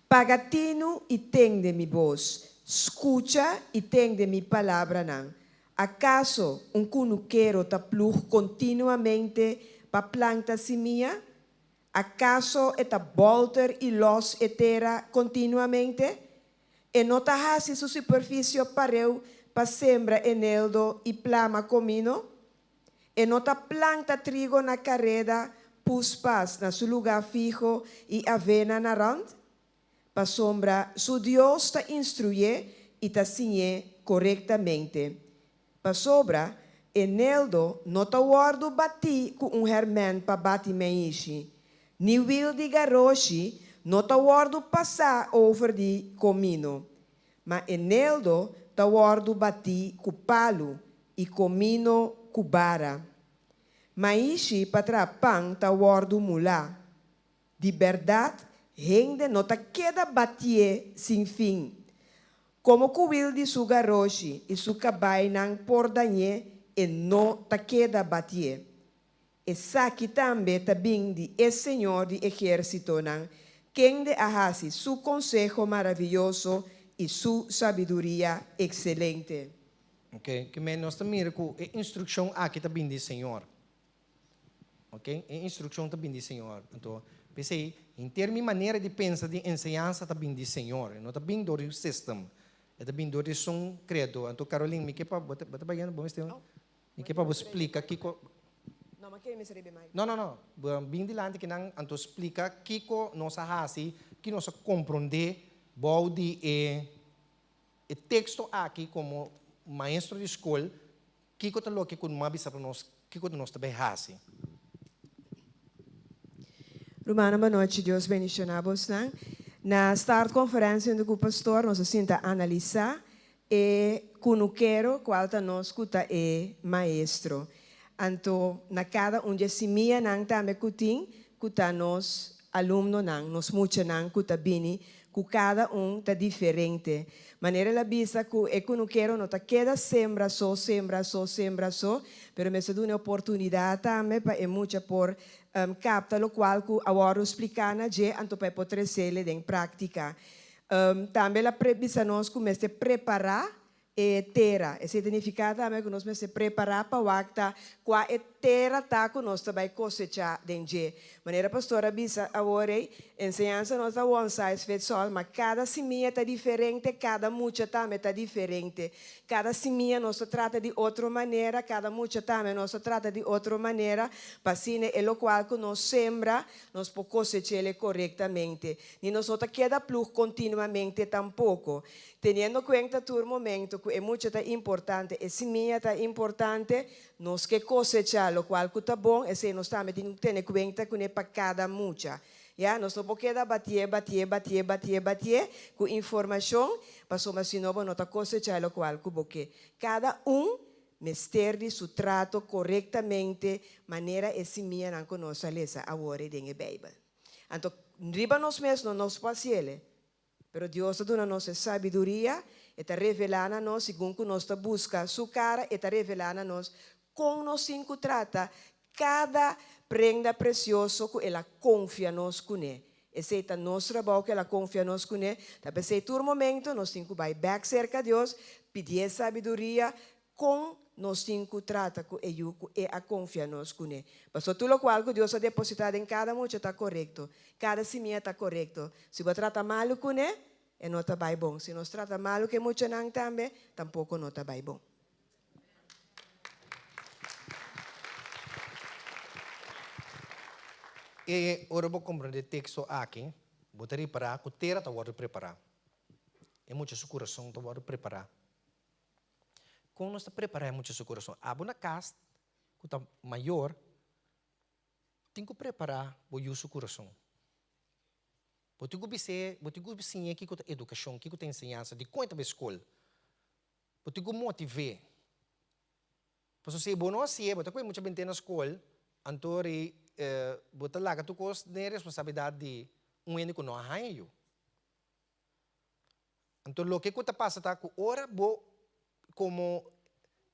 Paga tinu i tende mi bos, skucha i tende mi palabranan. Akaso un kunukero ta plug kontinuamente pa planta simia? Akaso e ta bòlter i lòs e tera kontinuamente? E no ta hasi su superfisio pareu pa sembra eneldo i plama komino? E no ta planta trigo na kareda, puspas na su lugá fiho i avena na rònt? Pasobra su Dios ta instruyé i ta siñ'é korektamente. Pasobra eneldo no ta wòrdu batí ku un hèrmènt pa bati meishi, ni wil di garoshi no ta wòrdu pasá over di komino, ma eneldo ta wòrdu batí ku palu i komino ku bara. Maishi pa traha pan ta wòrdu mulá. Di bèrdat, hende no ta keda batié sin fin. Komo ku wil di su garoshi i su kabainan por dañ'é, e no ta keda batié. Esaki tambe ta bin di e Señor di ehérsitonan, kende a hasi su konseho maravioso i su sabiduria ekselente. Ok, ke men nos ta mira ku e instrukshon aki ta bin di Señor. Ok, e instrukshon ta bin di Señor. Anto, p'esei, henter mi manera di pensa di enseñansa ta bin di Señor. E no ta bin dor di un system. E ta bin dor di esun Kreador. Anto, Caroline, mi ke pa bo ta bo ta bayendo bo mester mi ke pa bo splika kiko. No, ma kere mester riba e mic. No, no, no. Bo bin dilanti kinan, anto splika kiko nos a hasi, ki nos a komprondé bou di e E teksto aki komo maestro di skol, kiko ta loke ku no a bisa pa nos, kiko nos ta bai hasi? Rumannan banochi Dios bendiciona bosnan. Na start conferencia hunto cu pastor nos a sinta analisa e cunukero cual ta nos cu ta e maestro. Anto na cada un di e simianan tambe cu tin cu ta nos alumnonan, nos muchanan cu ta bini, cu cada un ta diferente. Manera el a bisa cu e cunukero no ta keda sembra so, sembra so, sembra so, pero mester duna e oportunidad tambe pa e mucha por capta locual cu a wordo splica na dje, anto pa e por trecele den practica. Tambe el a bisa nos cu mester prepara E tera. Esei ta nifiká tambe ku nos mester prepará pa wak ta kua e tera ta ku nos ta bai kosechá den dje. Manera pastor a bisa awor ei, enseñansa no ta one size fits all, ma kada simia ta diferente, kada mucha tambe ta diferente. Kada simia nos ta trata di otro manera, kada mucha tambe nos ta trata di otro manera, pa asina e lokual ku nos sembra, nos por kosech'el korektamente. Ni nos no ta keda plug kontinuamente tampoko. Teniendo cuenta tur momento cu e mucha ta importante, e simia ta importante, Nos ke kosechá lokual ku ta bon, esei nos tambe tin ku tene kuenta kuné pa kada mucha. Ya, nos no por keda batié, batié, batié, batié, batié ku informashon, pasobra si no bo no ta kosechá lokual ku bo ke. Kada un mester di su trato korektamente manera e simianan ku nos a lesa awor ei den e Beibel. Anto, riba nos mes no nos por hasiel. Pero Dios ta duna nos e sabiduria, e ta revelá na nos segun ku nos ta buska Su kara, e ta revelá na nos kon nos tin ku trata kada prenda presioso ku el a konfia nos kuné. Esei ta nos trabou ku el a konfia nos kuné. Ta p'esei tur momento nos tin ku bai bèk serka Dios, pidié sabiduria Kon nos tin ku trata ku e yu ku E a konfia nos kuné? Pasobra tur lokual ku Dios a depositá den kada mucha ta korekto. Kada simia ta korekto. Si bo trata malu kuné, e no ta bai bon. Si nos trata malu ku e muchanan tambe, tampoko no ta bai bon. E ora bo komprendé teksto aki, bo ta ripará ku tera ta wòrdu prepará. E mucha su kurason ta wòrdu prepará. Kon nos ta prepará e mucha su kurason? Abo na kas ku ta mayor tin ku prepará bo yu su kurason. Bo tin ku bis'é, bo tin ku siñ'é kiko ta edukashon, kiko ta enseñansa, dikon e ta bai skol. Bo tin ku motiv'é. Pasobra si bo no hasié, bo ta kohe mucha bent'é na skol, anto rei bo ta laga tur kos den e responsabilidat di un hende ku no a haña yu. Anto loke ku ta pasa ta ku ora bo komo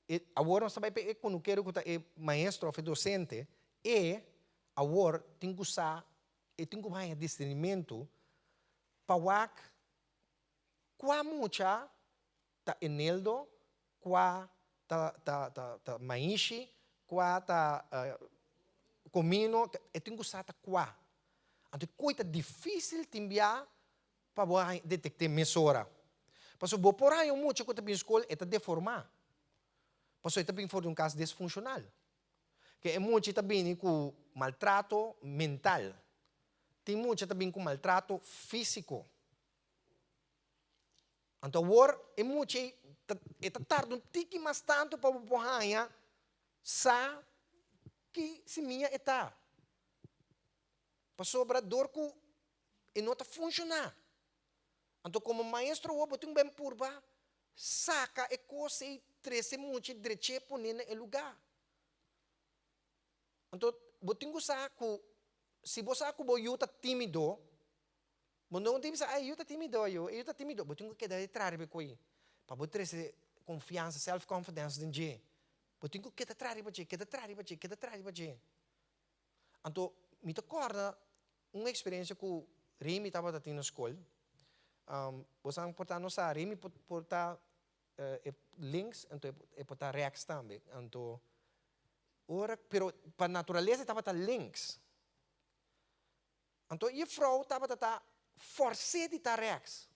e awor nos ta bai pa e kunukero ku ta e maestro òf e dosente, e awor tin ku sa, e tin ku haña discernimentu pa wak kua mucha ta eneldo, kua ta ta ta ta maishi, kua ta komino, e tin ku sa ta kua. Anto e koi ta difisil tin bia Pa bo haña detekt'é mesora. Pasobra bo por haña un mucha ku ta bin skol e ta deformá. Pasobra e ta bin for di un kas desfunshonal. Ke e mucha ta bini ku maltrato mental. Tin mucha ta bin ku maltrato físiko. Anto awor e mucha ei ta e ta tarda un tiki mas tantu pa bo por haña sa ki simia e ta. Pasobra dor ku e no ta funshoná. Anto komo maestro awor bo tin ku ben purba saka e kos ei, trese mucha i drech'é pon'é na e lugá. Anto bo tin ku sa ku si bo sa ku bo yu ta tímido, bo no tin bisa, ai e yu ta tímido ayo, e yu ta tímido. Bo tin ku keda detrás riba e koi pa bo trese konfiansa, self confidence den dje. Bo tin ku keda traha riba dje, keda traha riba dje, keda traha riba dje. Anto mi ta kòrda un eksperensia ku Remy tabata tin na skol. Bo sa por ta no sa, Remy por ta links anto e por ta rèks tambe. Anto ora, pero pa naturalesa e tabata links. Anto e jefrou tabata ta fòrs'é di ta rèks.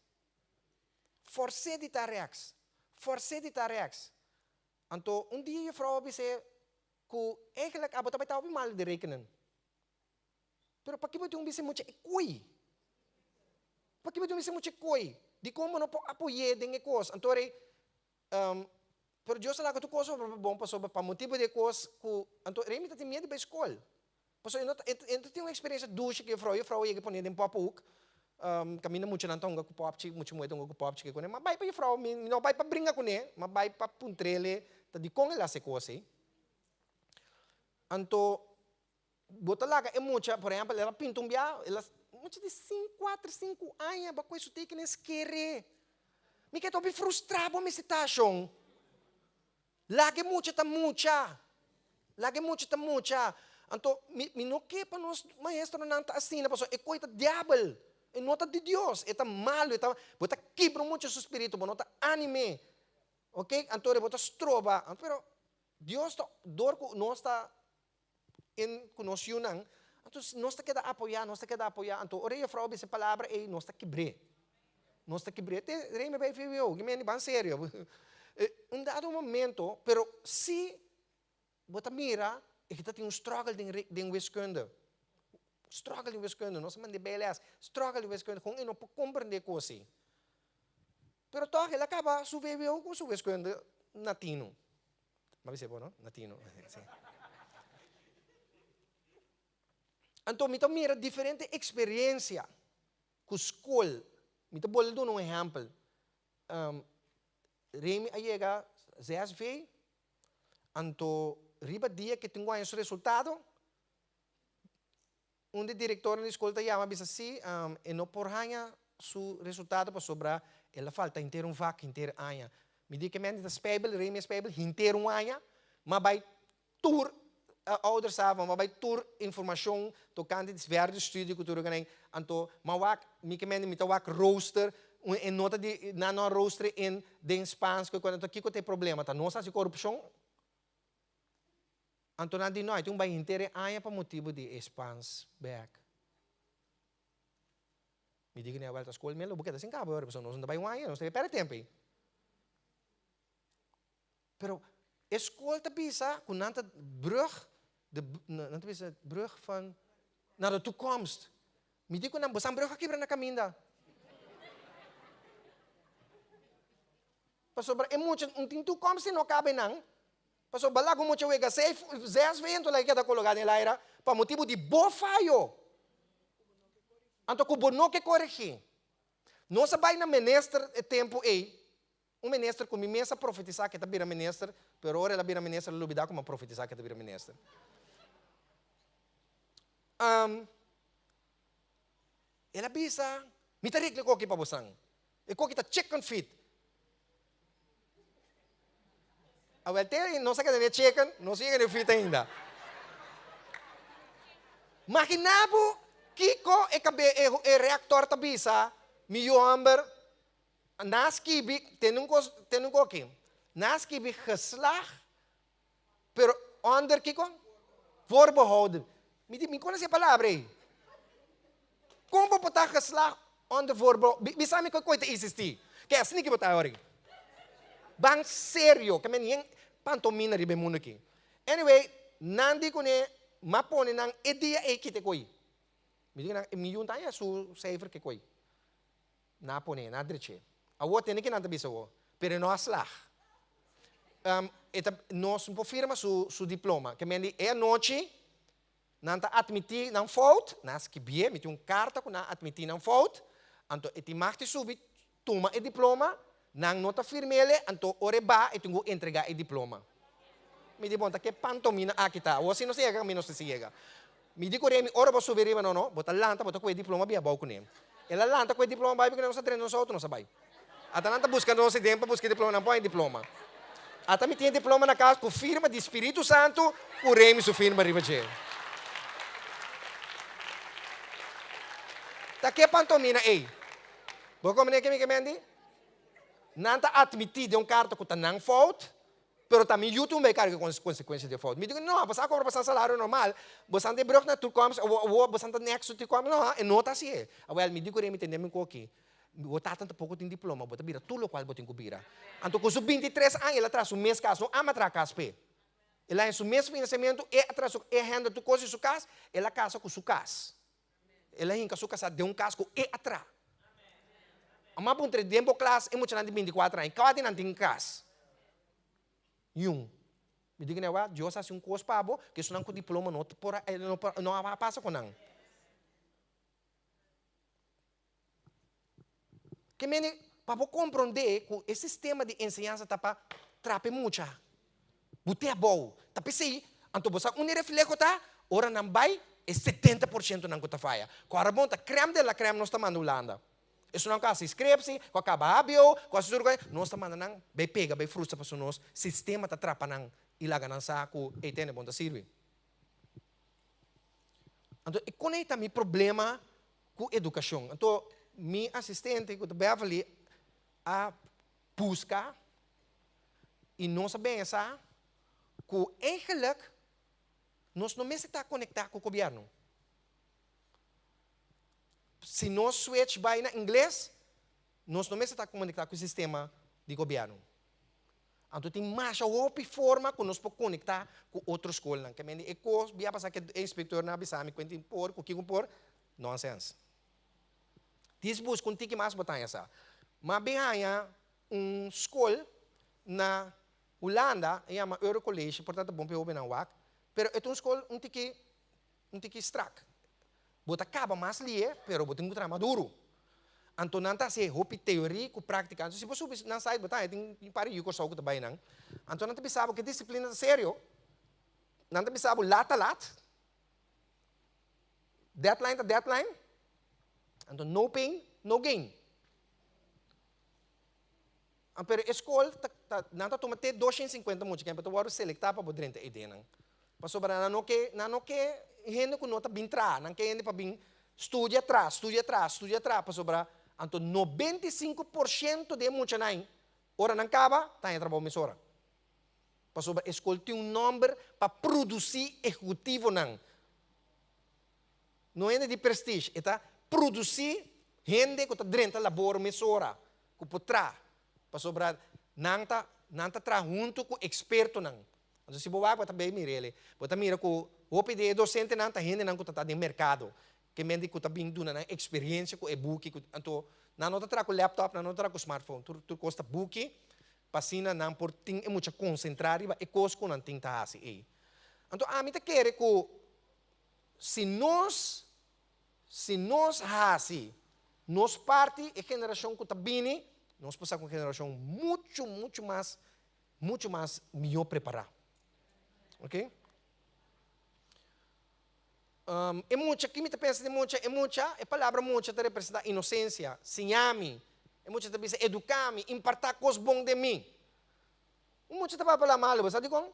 Fòrs'é di ta rèks. Fòrs'é di ta rèks. Anto un dia e jefrou a bis'é, Ku eigenlijk abo ta bai ta hopi malu den rekenen. Pero paki bo tin un bisa mucha e koi? Paki bo tin un bisa mucha e koi? Dikon bo no por apoy'é den e kos? Anto rei, pero Dios a laga tur kos obra pa bon pasobra pa motibu di e kos ku anto rei mi ta tin miedu di bai skol. Pasobra e no ta e no ta tin un eksperensia dushi ku e frou, e frou a yega pone den pòphoek, kaminda muchanan ta hunga ku pòpchi, mucha muhé ta hunga ku pòpchi ke kuné. Ma bai pa e frou, mi no bai pa bringa kuné, ma bai pa puntr'el ta dikon el hasi e kos ei. Anto bo ta laga e mucha, por ehèmpel, el a pinta un bia, el a mucha di sinku, kuater, sinku aña, bo a kohe su teken en skere. Mi ke ta hopi frustrá bo mester ta shon. Laga e mucha ta mucha. Laga e mucha ta mucha. Anto mi mi no ke pa nos maestronan ta asina pasobra e koi ta diabel. E no ta di Dios, e ta malu, e ta bo ta kibra un mucha su spiritu, bo no ta anim'é. Ok, anto bo ta stroba. Pero Dios ta dor ku nos ta in ku nos yunan, anto nos ta keda apoyá, nos ta keda apoyá. Anto ora e jufrou a bisa e palabra ei, nos ta kibr'é. Nos ta kibr'é. Te rei mi bai VWO, ki mende ban serio. Un dado momento, pero si bo ta mira e ta tin un struggle den den wiskunde. Struggle den wiskunde, nos a mand'é BLS, struggle den wiskunde, kon e no por komprendé kos ei. Pero tòg el a kaba su VWO ku su wiskunde na tinu. M'a bisa bo no? Na tino. Sí. Anto mi ta mira diferente eksperensia ku skol. Mi ta bolbe duna un ehèmpel. Remy a yega ZSV, anto riba dia ke tin guaña su resultado, un di direktornan di skol ta yama bisa si e no por haña su resultado pasobra el a falta henter un vak henter aña. Mi di ke mende ta spijbel, Remy a spijbel henter un aña, ma bai Tur ouder sa van bai tur informacion tocante di verder studie cu tur loke anto ma wak mi ke mende mi ta wak rooster un e nota di nan no a rooster in den Spaans cu anto kico ta e problema ta nos haci corupcion anto nan di no ai tin un bai henter e aña pa motibo di e Spaans bek mi di cu welta school mi lo bo keda sin caba ora pasobra nos no ta bai un aña nos ta perde tempo ey. Pero e skol ta bisa ku nan ta brug, de, nan ta bisa brug van naar de toekomst. Mi di ku nan, bosan brug a kibra na kaminda. Pasobra e mucha no tin toekomst si no kabe nan. Pasobra bala ku mucha wega seis, zes vento la keda kologá den laira pa motibu di bo fayo. Anto ku bo no ke koregí. Nos a bai na minister e tempu ei. Un minister ku mi mes a profetisá ku e ta bira minister, pero ora el a bira minister el a lubidá ku mi a profetisá ku e ta bira minister. Um, el a bisa, mi ta regla e koki pa bosan. E koki ta chicken feet. Awel te nos a keda den e chicken, nos a yega den e feet ainda. Magina bo kiko e kabe e, e reactor ta bisa mi yu homber Na skibi, tende un kos, tende un koki. Na skibi geslag, pero onder kiko? Voorbehouden. Mi di, mi konosé e palabra ei. Kon bo por ta geslag onder voorbehouden? Bisa mi kiko ta existí. Ke asina ki bo ta awor aki. Ban serio, ke men yen pantomina riba e mundu aki. Anyway, nan di kuné, m'a pone nan e dia ei kita e koi. Mi di nan, mi yunta aña su cijfer ke koi. Nan a pone, nan a drech'é. Awor tende ke nan ta bisa awor, pero e no a slag. E ta, nos no por firma su, su diploma. Ke men di e anochi nan ta atmití nan fout, nan a skibié, mi tin un karta ku nan a atmití nan fout, anto e tin mag di subi tuma e diploma, nan no ta firm'el, anto ora e ba e tin ku entregá e diploma. Mi di, bon, ta ke pantomina aki ta? Awor si nos ta yega kaminda nos ta si yega. Mi di ku Remi, ora bo subi riba no no, bo ta lanta, bo ta kohe diploma bia abou kuné. El a lanta kohe diploma bai kuné, nos a drenta nos outo, nos a bai. Ata nan ta buska nos den pa buska e diploma, nan pon e diploma. Ata mi tin e diploma na kas ku firma di Spiritu Santu ku Remi su firma riba dje. Ta ke pantomina ei? Bo komprende ke mi ke mendi? Nan ta atmití den un karta ku ta nan fout, Pero ta mi yu tin un bay carga cu consecuencia di e fout. Mi di cu no, bosan a cobra bosan salario normal, bosan ta e brug na toekomst, awor bosan ta next to toekomst, no, e no ta asi e. Awel, mi di cu Remy tende mi cu aki, bo tata tampoco tin diploma, bo ta bira tur locual bo tin cu bira. Anto cu su bintitres aña el a traha su mes cas, no ama traha cas p'e. El a haña su mes financiamento, e a traha su, e handle tur cos di su cas, el a casa cu su cas. El a hinka su kasá den un kas ku e a traha. Amo a puntra den bo klas e muchanan di bintikuater aña, kua di nan tin kas? Niun. Mi di ku nan, Dios a hasi un kos pa bo ku esunnan ku diploma no por no a pasa ku nan. Ke mende pa bo komprondé ku e sistema di enseñansa ta pa trapa e mucha, but'é abou. Ta p'esei, anto bo sa unda e refleho ta? Ora nan bai, e setenta por shento nan ku ta faya. Ku ora bon ta krèm de la krèm nos ta manda Hulanda. Esunnan ku a hasi skripsi, ku a kaba hbo, ku a hasi tur kos, nos ta manda nan bai pega, bai frustra pasobra nos sistema ta trapa nan i laga nan sa ku ei tene bon ta sirbi. Anto e kon ei ta mi problema ku edukashon. Anto mi asistente ku ta Beverly a buska i nos a pensa ku eigenlijk nos no mester ta konektá ku gobièrnu. Si nos switch bai na ingles, nos no mester ta konektá ku e sistema di gobièrnu. Anto tin masha hopi forma ku nos por konektá ku otro skolnan. Ke mende e kos bia pasá ke e inspektornan a bisa mi ku tin por, ku kiko por, nonsens. Dis buska un tiki mas bo ta haña sa. Ma bin haña un skol na. Hulanda e yama Eurocollege, por ta ta bon pa e hobennan wak, pero e ta un skol un tiki un tiki strak. Bo ta kaba mas lihe, pero bo tin ku traha mas duru. Anto nan ta hasi hopi teoria ku práktika. Anto si bo subi nan site bo ta haña tin un par di yu Kòrsou ku ta bai nan. Anto nan ta bisa bo ku e disiplina ta serio. Nan ta bisa bo lat ta lat, deadline ta deadline. Anto no pain, no gain. Pero e skol ta ta nan ta tuma te 250 mucha kemper ta wòrdu selektá pa bo drenta e denan. Pasobra nan no ke nan no ke hende ku no ta bin traha, nan ke hende pa bin studia traha, studia traha, studia traha pasobra anto 95% di e muchanan ei ora nan kaba ta haña trabou mesora. Pasobra e skol tin un nòmber pa produsí ehekutivonan. No hende di prestige, e ta produsí hende ku ta drenta labor mesora, ku por traha. Pasobra nan ta nan ta traha huntu ku ekspertonan. Anto si bo wak bo ta bay mira el'e, bo ta mira ku hopi di e dosentenan ta hendenan ku ta ta den merkado, ke mente ku ta bin duna nan eksperensia ku e buki ku anto nan no ta traha ku laptop, nan no ta traha ku smartphone, tur tur kos ta buki pa asina nan por tin e mucha konsentrá riba e kos ku nan tin ta hasi ei. Anto ami ta kere ku si nos si nos hasi nos parti e generashon ku ta bini nos por sa ku un generashon muchu muchu mas muchu mas mihó prepará. Ok. E mucha, ki mi ta pensa di mucha? E mucha, e palabra mucha ta representá inosensia, siña mi. E mucha ta bisa eduká mi, impartá kos bon den mi. Un mucha ta papia la malu, bo sa dikon?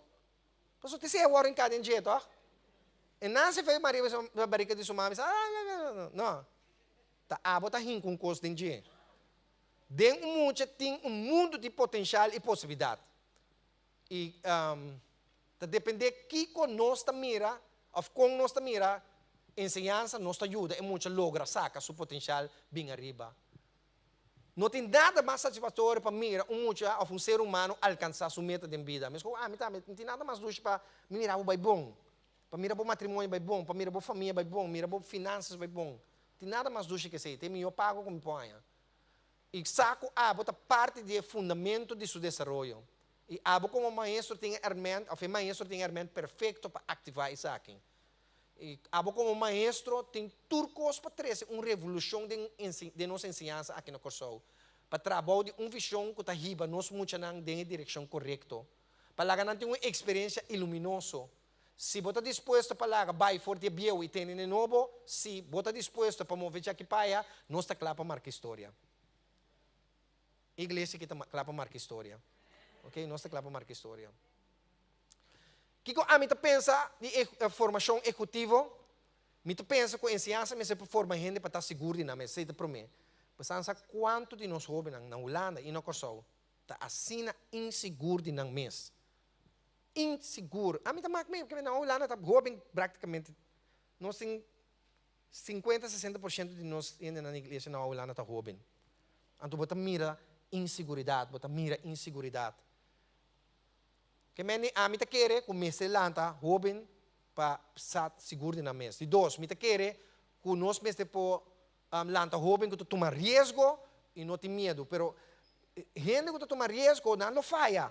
Pasobra te sea wòrdu hinká den dje, tòg? E nase fe Maria bisa barika di su mama, bisa, no, ta abo ta hinka un kos den dje. Den un mucha tin un mundu di potenshal i posibilidat. I ta dependé kiko nos ta mira òf kon nos ta mira enseñansa, nos ta yuda e mucha logra saka su potenshal bin ariba. No tin nada mas satisfaktorio pa mira un mucha òf un ser humano alkansá su meta den bida. Meskos ku ami tambe, no tin nada mas dushi pa mi mira bo bai bon, pa mira bo matrimonio bai bon, pa mira bo famia bai bon, mira bo finansas bai bon. Tin nada mas dushi ke esei. Ta e mihó pago ku mi por haña. I sa ku abo ta parti di e fundamento di su desaroyo. I abo komo maestro tin e èrmènt, òf e maestro tin e èrmènt perfekto pa aktivá esaki. I abo komo maestro tin tur kos pa trese un revolushon den den nos enseñansa aki na Kòrsou, pa traha bou di un vishon ku ta hiba nos muchanan den e direkshon korekto, pa laga nan tin un eksperensia iluminoso. Si bo ta dispuesto pa laga bai for di e bieu i tene n'e nobo, si bo ta dispuesto pa move djaki pa aya, nos ta kla pa marka historia. Iglesia ki ta kla pa marka historia. Ok, nos ta kla pa marka historia. Kiko ami ta pensa di e formashon ehekutivo? Mi ta pensa ku enseñansa mester por forma hende pa ta sigur di nan mes. Esei ta promé. Pasobra sa kuantu di nos hóbennan na Hulanda i na Kòrsou ta asina insigur di nan mes. Insigur. Ami ta mak mi, pasobra na Hulanda ta hóben práktikamente nos tin 50, 60% di nos hendenan na iglesia na Hulanda ta hóben. Anto bo ta mira insiguridat, bo ta mira insiguridat. Ke men di ami ta kere ku mester lanta hóben pa sa sigur di nan mes. Di dos, mi ta kere ku nos mester por lanta hóben ku ta tuma riesgo i no tin miedu. Pero hende ku ta tuma riesgo nan lo faya.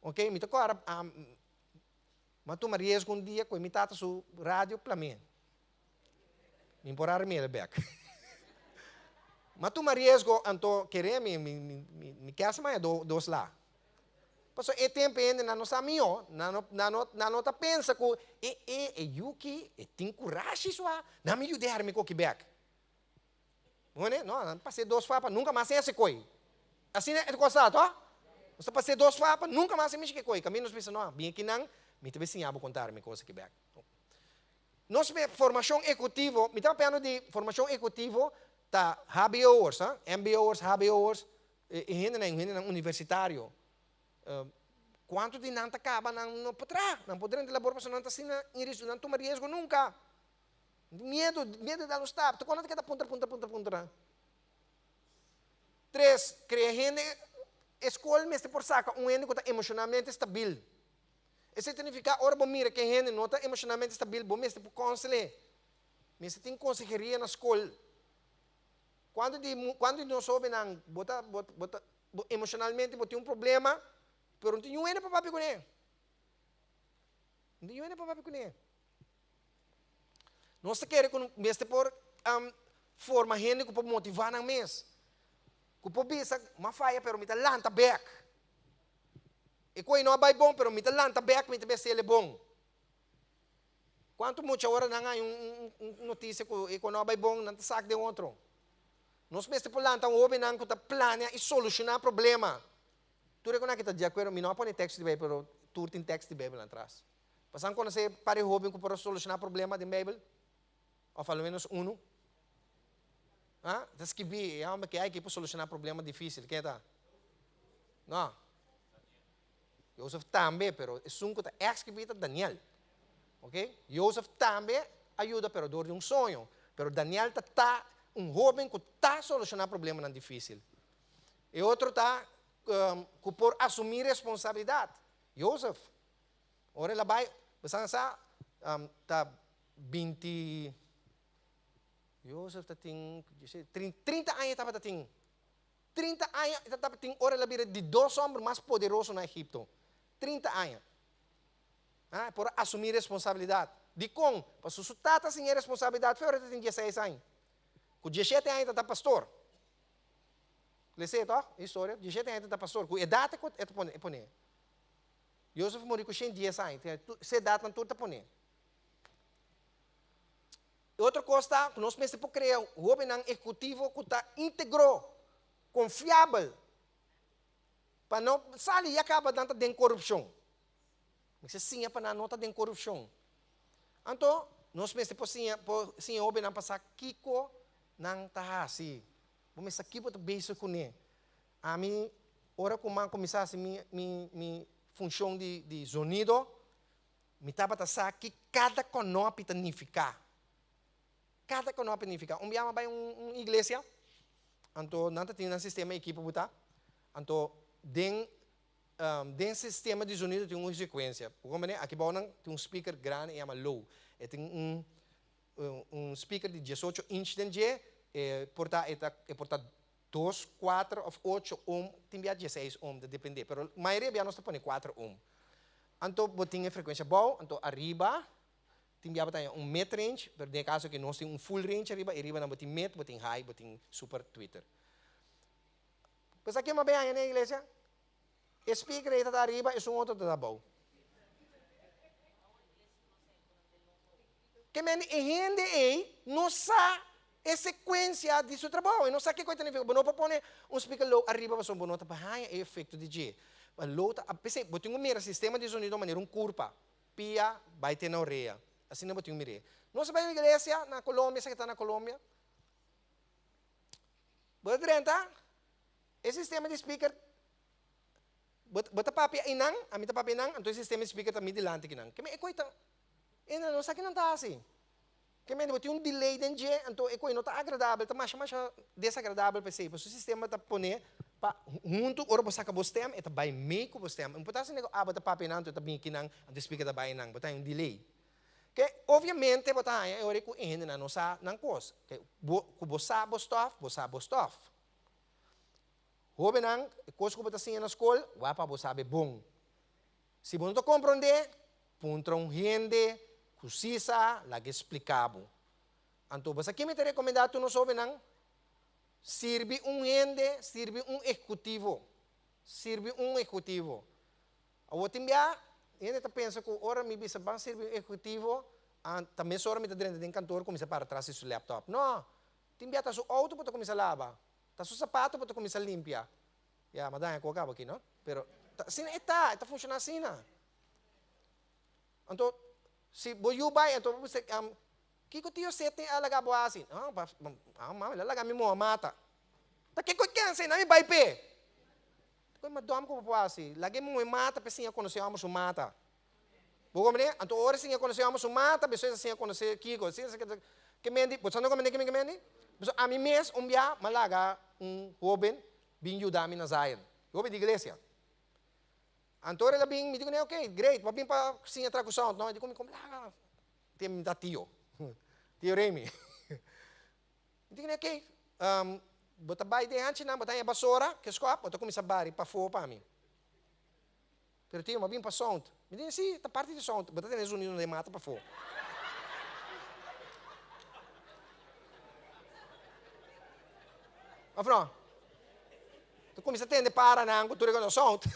Ok, mi ta kòrda mi a tuma riesgo un dia ku mi tata su radio plam'é. Mi por a remed'e bèk. Mi a tuma riesgo anto kere mi mi mi kèsa maya dos la. Pasobra e tempu e hendenan no sa mihó, nan no nan no nan no ta pensa ku e e e yuki e tin kurashi sua, nan mi yud'é harmi koki bèk. Bo no, nan pas'é dos fapa, nunka mas e hasi koi. Asina e kos ta, toh? Nos ta pas'é dos fapa, nunka mas e mishi ke koi. Kaminda nos bisa, no, bin akinan, mi ta bin siña bo konta mi kos aki bèk. Nos formashon ehekutivo, mi ta papiando di formashon ehekutivo ta hbo'ers, ha? MBO'ers, hbo'ers, e hendenan, hendenan universitario. Kuantu di nan ta kaba nan no por traha, nan por drenta labor pasobra nan ta asina nan tuma riesgo nunka. Miedu, miedu da un stap. Ta kon nan ta keda puntra, puntra, puntra, puntra. Tres, krea hende, e skol mester por saka un hende ku ta emoshonalmente stabil. Esei ta nifiká ora bo mira ku e hende no ta emoshonalmente stabil, bo mester por konsele. Mester tin konseheria na skol. Kuantu di kuantu di nos hóbennan bo ta bo ta bo emoshonalmente bo tin un problema? Pero no tin niun hende pa papia kuné. No tin niun hende pa papia kuné. Nos ta kere ku mester por forma hende ku por motivá nan mes. Ku por bisa, m'a faya pero mi ta lanta bèk. E koi no a bai bon pero mi ta lanta bèk, mi ta bai hasiel e bon. Kuantu mucha ora nan haña un notisia ku e koi no a bai bon, nan ta sak den otro. Nos mester por lanta un hóbennan ku ta plania i solushoná problema. Tur e ku nan aki ta di akuerdo, mi no a pone teksto di Beibel, pero tur tin teksto di Beibel atras. Pasan konosé par di hóben ku por a solushoná problema den Beibel? Òf a lo ménos unu? Ha? Ta skibí, e hòmber ke aki por solushoná problema difísil. Ken ta? No. Josef tambe, pero esun ku ta ègt skibí ta Daniel. Ok? Josef tambe a yuda, pero dor di un soño. Pero Daniel ta ta un hóben ku ta solushoná problemanan difísil. E otro ta ku por asumí responsabilidat. Josef, ora el a bai, bo sa sa, ta binti, Josef ta tin, 30 aña e tabata tin. 30 aña e tabata tin ora el a bira di dos hòmber mas poderoso na Egipto. 30 aña. E por a asumí responsabilidat. Dikon? Pasobra su tata siñ'é responsabilidat fe ora e ta tin dieseis aña. Ku dieshete aña e ta ta pastor. Les'é tòg e historia? Dieshete aña e ta ta pastor. Ku edat e ta pone e pone. Josef muri ku shen dies aña. Se edatnan tur ta pone. E otro kos ta ku nos mester por krea hóbennan ehekutivo ku ta íntegro, konfiabel, pa no sali ya kaba nan ta den korupshon. Mester siña pa nan no ta den korupshon. Anto, nos mester por siña por siña hóbennan pa sa kiko nan ta hasi. Bo mester sa kiko bo ta bezig kuné. Ami, ora ku mi a kuminsá hasi mi mi mi funshon di di zonido, Mi tabata sa ki kada konopi ta nifiká. Kada konopi nifiká. Un biaha mi a bai un un iglesia, anto nan ta tin nan sistema ekipo bo ta, anto den den sistema di zonido tin un sekuensia. Bo komprende? Aki bou nan tin un speaker grandi e yama low. E tin un un speaker di diesocho inch den dje, e por ta e ta e por ta dos, kuater òf ocho ohm, tin bia dieseis ohm, ta depende, pero mayoria bia nos ta pone kuater ohm. Anto bo tin e frekuensia abou, anto ariba tin bia bo ta haña un mid range, pero den e kaso aki nos tin un full range ariba, i riba nan bo tin mid, bo tin high, bo tin super tweeter. Pues aki bo a bin haña den e iglesia? E speaker ei ta ta ariba, esun otro ta ta abou. Ke mende e hende ei no sa e sekuensia di su trabou, e no sa kiko e ta nifiká. Bo no por pone un speaker low ariba pasobra bo no ta por haña e efekto di dje. Ma low ta, p'esei bo tin ku mira sistema di sonido manera un kurpa, pia bai te na orea. Asina bo tin ku mir'é. Nos a bai un iglesia na Colombia, esaki ta na Colombia. Bo ta drenta e sistema di speaker. Bo bo ta papia einan, ami ta papia einan, anto e sistema di speaker ta mi dilanti kinan. Ke men e koi ta, e nan no sa kinan ta hasi. Ke men bo tin un delay den dje, anto e koi no ta agradabel, ta masha masha desagradabel p'esei. Pasobra e sistema ta pone pa huntu ora bo saka bo stem, e ta bai mei ku bo stem. No por ta asina ku abo ta papia einan, anto e ta bini kinan, anto e speaker ta bai einan. Bo ta haña un delay. Ke obviamente bo ta haña e ora ku e hendenan no sa nan kos. Ke bo ku bo sa bo stòf, bo sa bo stòf. Hóbennan, e kos ku bo ta siña na skol, wak pa bo sabe bon. Si bo no ta komprondé, puntra un hende ku sí sa, laga e splika bo. Anto, bo sa ke mi ta rekomendá tur nos hóbennan? Sirbi un hende, sirbi un ehekutivo. Sirbi un ehekutivo. Awor tin bia, hende ta pensa ku ora mi bisa ban sirbi un ehekutivo, ta mesora mi ta drenta den kantor kuminsá para tras di su laptop. No! Tin bia ta su outo bo ta kuminsá laba. Ta su sapato bo ta kuminsá limpia. Ya, m'a daña ku a kaba aki, no? Pero ta asina e ta, e ta funshoná asina. Anto, si bo yu bai, anto bo bisa, Kiko tio Sete a laga bo hasi? Ah, pa, ah, mama, el a laga mi moha mata. Ta kiko e kense? Na mi bai p'e. Koe madòm ku bo por hasi? Laga e muhe mata p'e siña konosé hòmber su mata. Bo komprendé? Anto ora e siña konosé hòmber su mata, bespues a siña konosé kiko. Ke mendi, bo sa no komprendé ke mendi? Pasobra ami mes un bia m'a laga un hóben bin yuda mi na Zion. Hóben di iglesia. Anto ora el a bin, mi di kuné, ok, great, bo a bin pa siña traha ku sound, no? E di ku mi, kom laga. Tin mi ta tio, tio Remy. Mi di kuné, ok, bo ta bai den hanchinan, bo ta haña basora, ke skòp, bo ta kuminsá bari pafó pa mi. Pero tio, m'a bin pa sound. Mi di, si, ta parti di sound. Bo ta tene zonido den mata pafó. Of no? Ta kuminsá tende paranan ku tur e kos sound.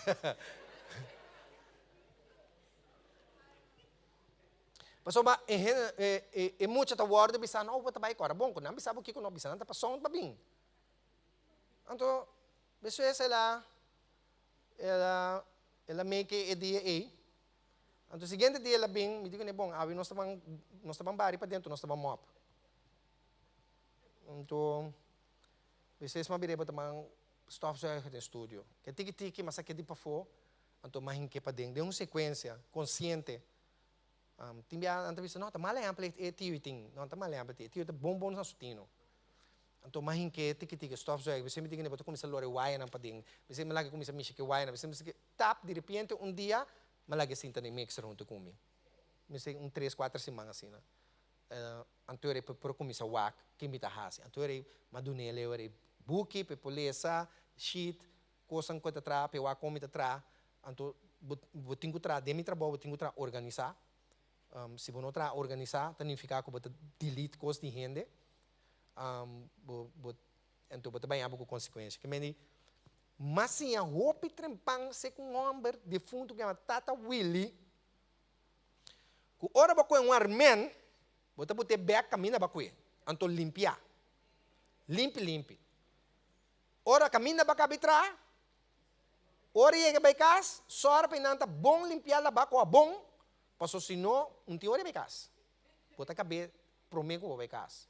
Pasobra e hende, e, e, e mucha ta wòrdu bisá, no, bo ta bai kòrda bon, ku nan bisa bo kiko no bisa nan ta pa sound pa bin. Anto, despues el a, el a, el a make e dia ei. Anto siguiente dia el a bin, mi di kuné, bon, awe nos ta ban, nos ta ban bari paden, nos ta ban mòp. Anto, despues mi a bira bo ta ban stofzuiger den studio. Ke tiki tiki, mi a sake di pafó, anto mi a hink'é paden, den un sekuensia, konsiente. Tin bia nan ta bisa, no, ta mal ehèmpel e tio ei tin. No, ta mal ehèmpel e tio. E tio ta bon bon na su tino. Anto mi a hink'é tiki tiki, stofzuiger. Bisei mi tin kende bo ta kuminsá lora e wayanan paden. Bisei mi laga kuminsá mishi ku e wayanan. Bisei mi bisa tap, di repente un dia mi a laga e sinta den mixer huntu ku mi. Mester un tres, kuater siman asina. Anto e por kuminsá wak ke mi ta hasi. Anto e mi a dun'é e buki pa e por lesa, sheet, kosnan ku e ta traha, pa e wak kon mi ta traha. Anto bo bo tin ku traha den mi trabou, bo tin ku traha organisá. Si bo no traha organisá ta nifiká ku bo ta delete kos di hende. Bo bo anto bo ta baña bo ku konsekuensia. Ke mende mas siña hopi trempan se ku un hòmber defuntu ku yama Tata Willy. Ku ora bo kohe un armen, bo ta bot'é bèk kaminda bo a kohe, anto limpiá. Limpi limpi. Ora kaminda bo a kabi traha, ora yega bai kas, sòru pa e nan ta bon limpiá labá ku habon, pasobra si no, un tin ora bai kas. Bo ta kab'é promé ku bo bai kas.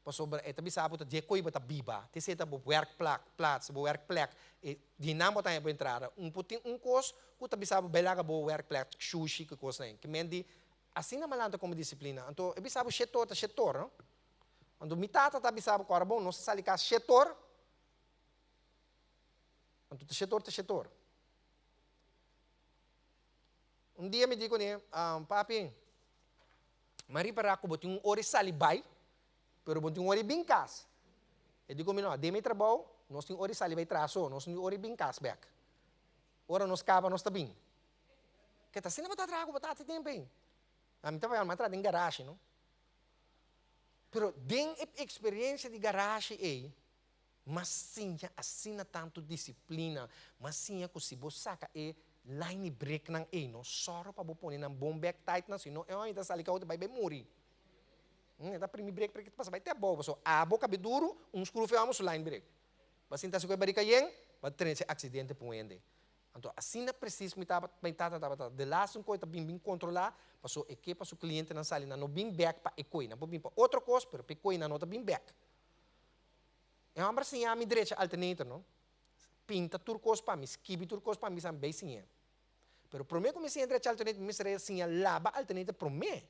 Pasobra e ta bisa bo ta dje koe bo ta biba, te esei ta bo werkplak, plaats, bo werkplek, e di nan bo ta haña bo entrada. Un por tin un kos ku ta bisa bo bai laga bo werkplek shushi ku kosnan ei. Ke men di asina malanta komo disiplina. Anto e bisa bo shetor ta shetor, no? Anto mi tata ta bisa bo ku ora bon nos ta sali kas shetor, anto ta shetor ta shetor. Un dia mi di kuné, Papi, m'a ripará ku bo tin un ora i sali bai, pero bo tin un ora i bin kas. E di ku mi, No, den mi trabou, nos tin ora i sali bai traha so, nos no tin ora i bin kas bèk. Ora nos kaba, nos ta bin. Ke ta asina bo ta traha ku bo tata e tempu ei? Ami ta bai, m'a traha den garashi, no? Pero den e eksperensia di garashi ei, M'a siña asina tantu disiplina. M'a siña ku si bo saka e line i breknan ei, no sòru pa bo pone nan bon bèk tight nan, sino e hòmber ta sali kouta bai bai muri. E ta primi brek prek ta pasa bai te abou, pasobra abo kabe duru, un skrufi hòmber su line brek. Bo a sinta si ku e barika yen, bo a trese aksidente pa un hende. Anto asina presis mi tabata, mi tata tabata de laatste un koi ta bin bin kontrolá, pasobra e ke pa su klientenan sali, nan no bin bèk pa e koi, nan por bin pa otro kos, pero pa e koi nan no ta bin bèk. E hòmber a siña mi drecha alternator no. Pinta tur kos pa mi, skibi tur kos pa mi, bisa mi bay siñ'é. Pero promé ku mi siña drecha alternator, mi mester a siña laba alternator promé.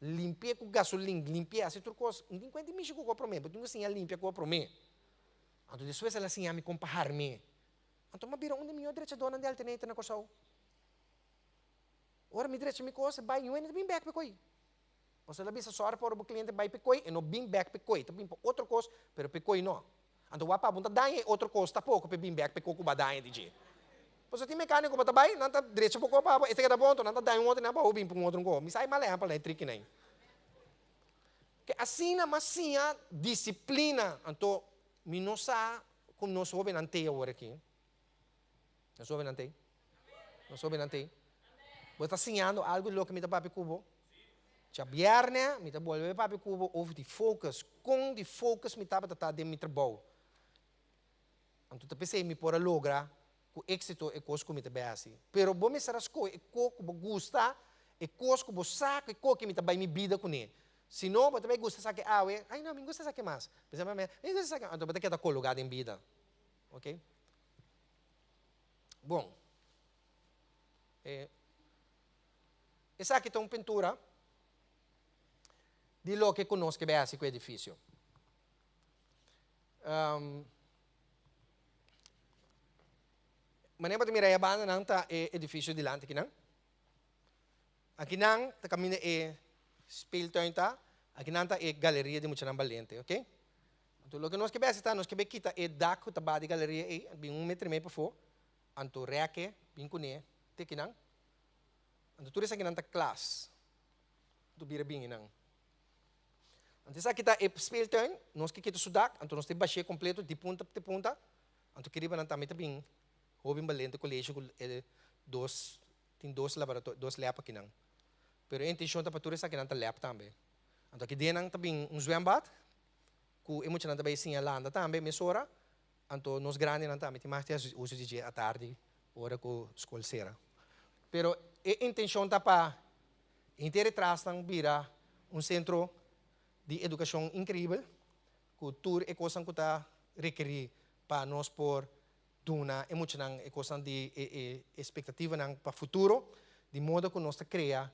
Limpi'é ku gasolin, limpi'é, hasi tur kos. N tin kuenta di mishi ku kos promé, bo tin ku siña limpia kos promé. Anto despues el a siña mi kon pa harm'é. Anto mi a bira un di mihó drechadónan di alternator na Kòrsou. Ora mi drecha mi kos, e bai, ñu'e no ta bin bèk pa e koi. Pasobra el a bisa sòri pa ora bo kliente bai p'e koi, e no bin bèk p'e koi, ta bin pa otro kos, pero p'e koi no. Anto wak pa bo no ta daña e otro kos tapoko p'e bin bèk p'e kos ku bo a daña di dje. Pasobra tin mekániko bo ta bai, nan ta drecha bo kos pa bo, e ta keda bon, anto nan ta daña un otro i nan pa bo bin pa un otro kos. Mi sa e mal ehèmpel na e trikinan ei. Ke asina mas siña disiplina, anto mi no sa ku nos hóbennan t'ei awor aki. Nos hóbennan t'ei? Nos hóbennan t'ei? Bo ta siñando algu di loke mi ta papia ku bo? Djabièrnè mi ta bolbe papia ku bo over di focus, kon di focus mi tabata ta den mi trabou. Anto ta p'esei mi por a logra ku éksito e kos ku mi ta bai hasi. Pero bo mester a skohe e kos ku bo gusta, e kos ku bo sa ku e kos ke mi ta bai mi bida kuné. Si no, bo ta bai gusta esaki awe, ai no, mi no gusta esaki mas. Pensa mi, mi gusta esaki, anto bo ta keda kologá den bida. Ok. Bon. Esaki ta un pintura di loke ku nos ke bai hasi ku e edifisio. Um, manera bo ta mira e bandanan ta e edifisio dilanti kinan. Akinan ta kaminda e speeltuin ta, akinan ta e galeria di muchanan balente, ok? Anto loke nos ke bai hasi ta, nos ke bai kita e dak ku ta ba di galeria ei, bin un metro i mei pafó, anto rèk e, bin kuné. Te kinan. Anto tur esakinan ta klas. Anto bira bin einan. Anto esaki ta e speeltuin. Nos ke kita su dak, anto nos ta bash'é kompleto di punta te punta. Anto keriba nan tambe ta bin hoben balente kolegio ku e dos tin dos laboratorio dos lab akinan. Pero e intenshon ta pa tur esakinan ta lab tambe. Anto aki den nan ta bin un zwembad ku e muchanan ta bai siña landa tambe mesora. Anto nos grandinan tambe tin mas di hasi uso di dje atardi ora ku skol sera. Pero e intenshon ta pa henter e trasnan bira un sentro di edukashon inkreibel ku tur e kosnan ku ta rekerí pa nos por duna e muchanan e kosnan di e e espektativanan pa futuro, di modo ku nos ta krea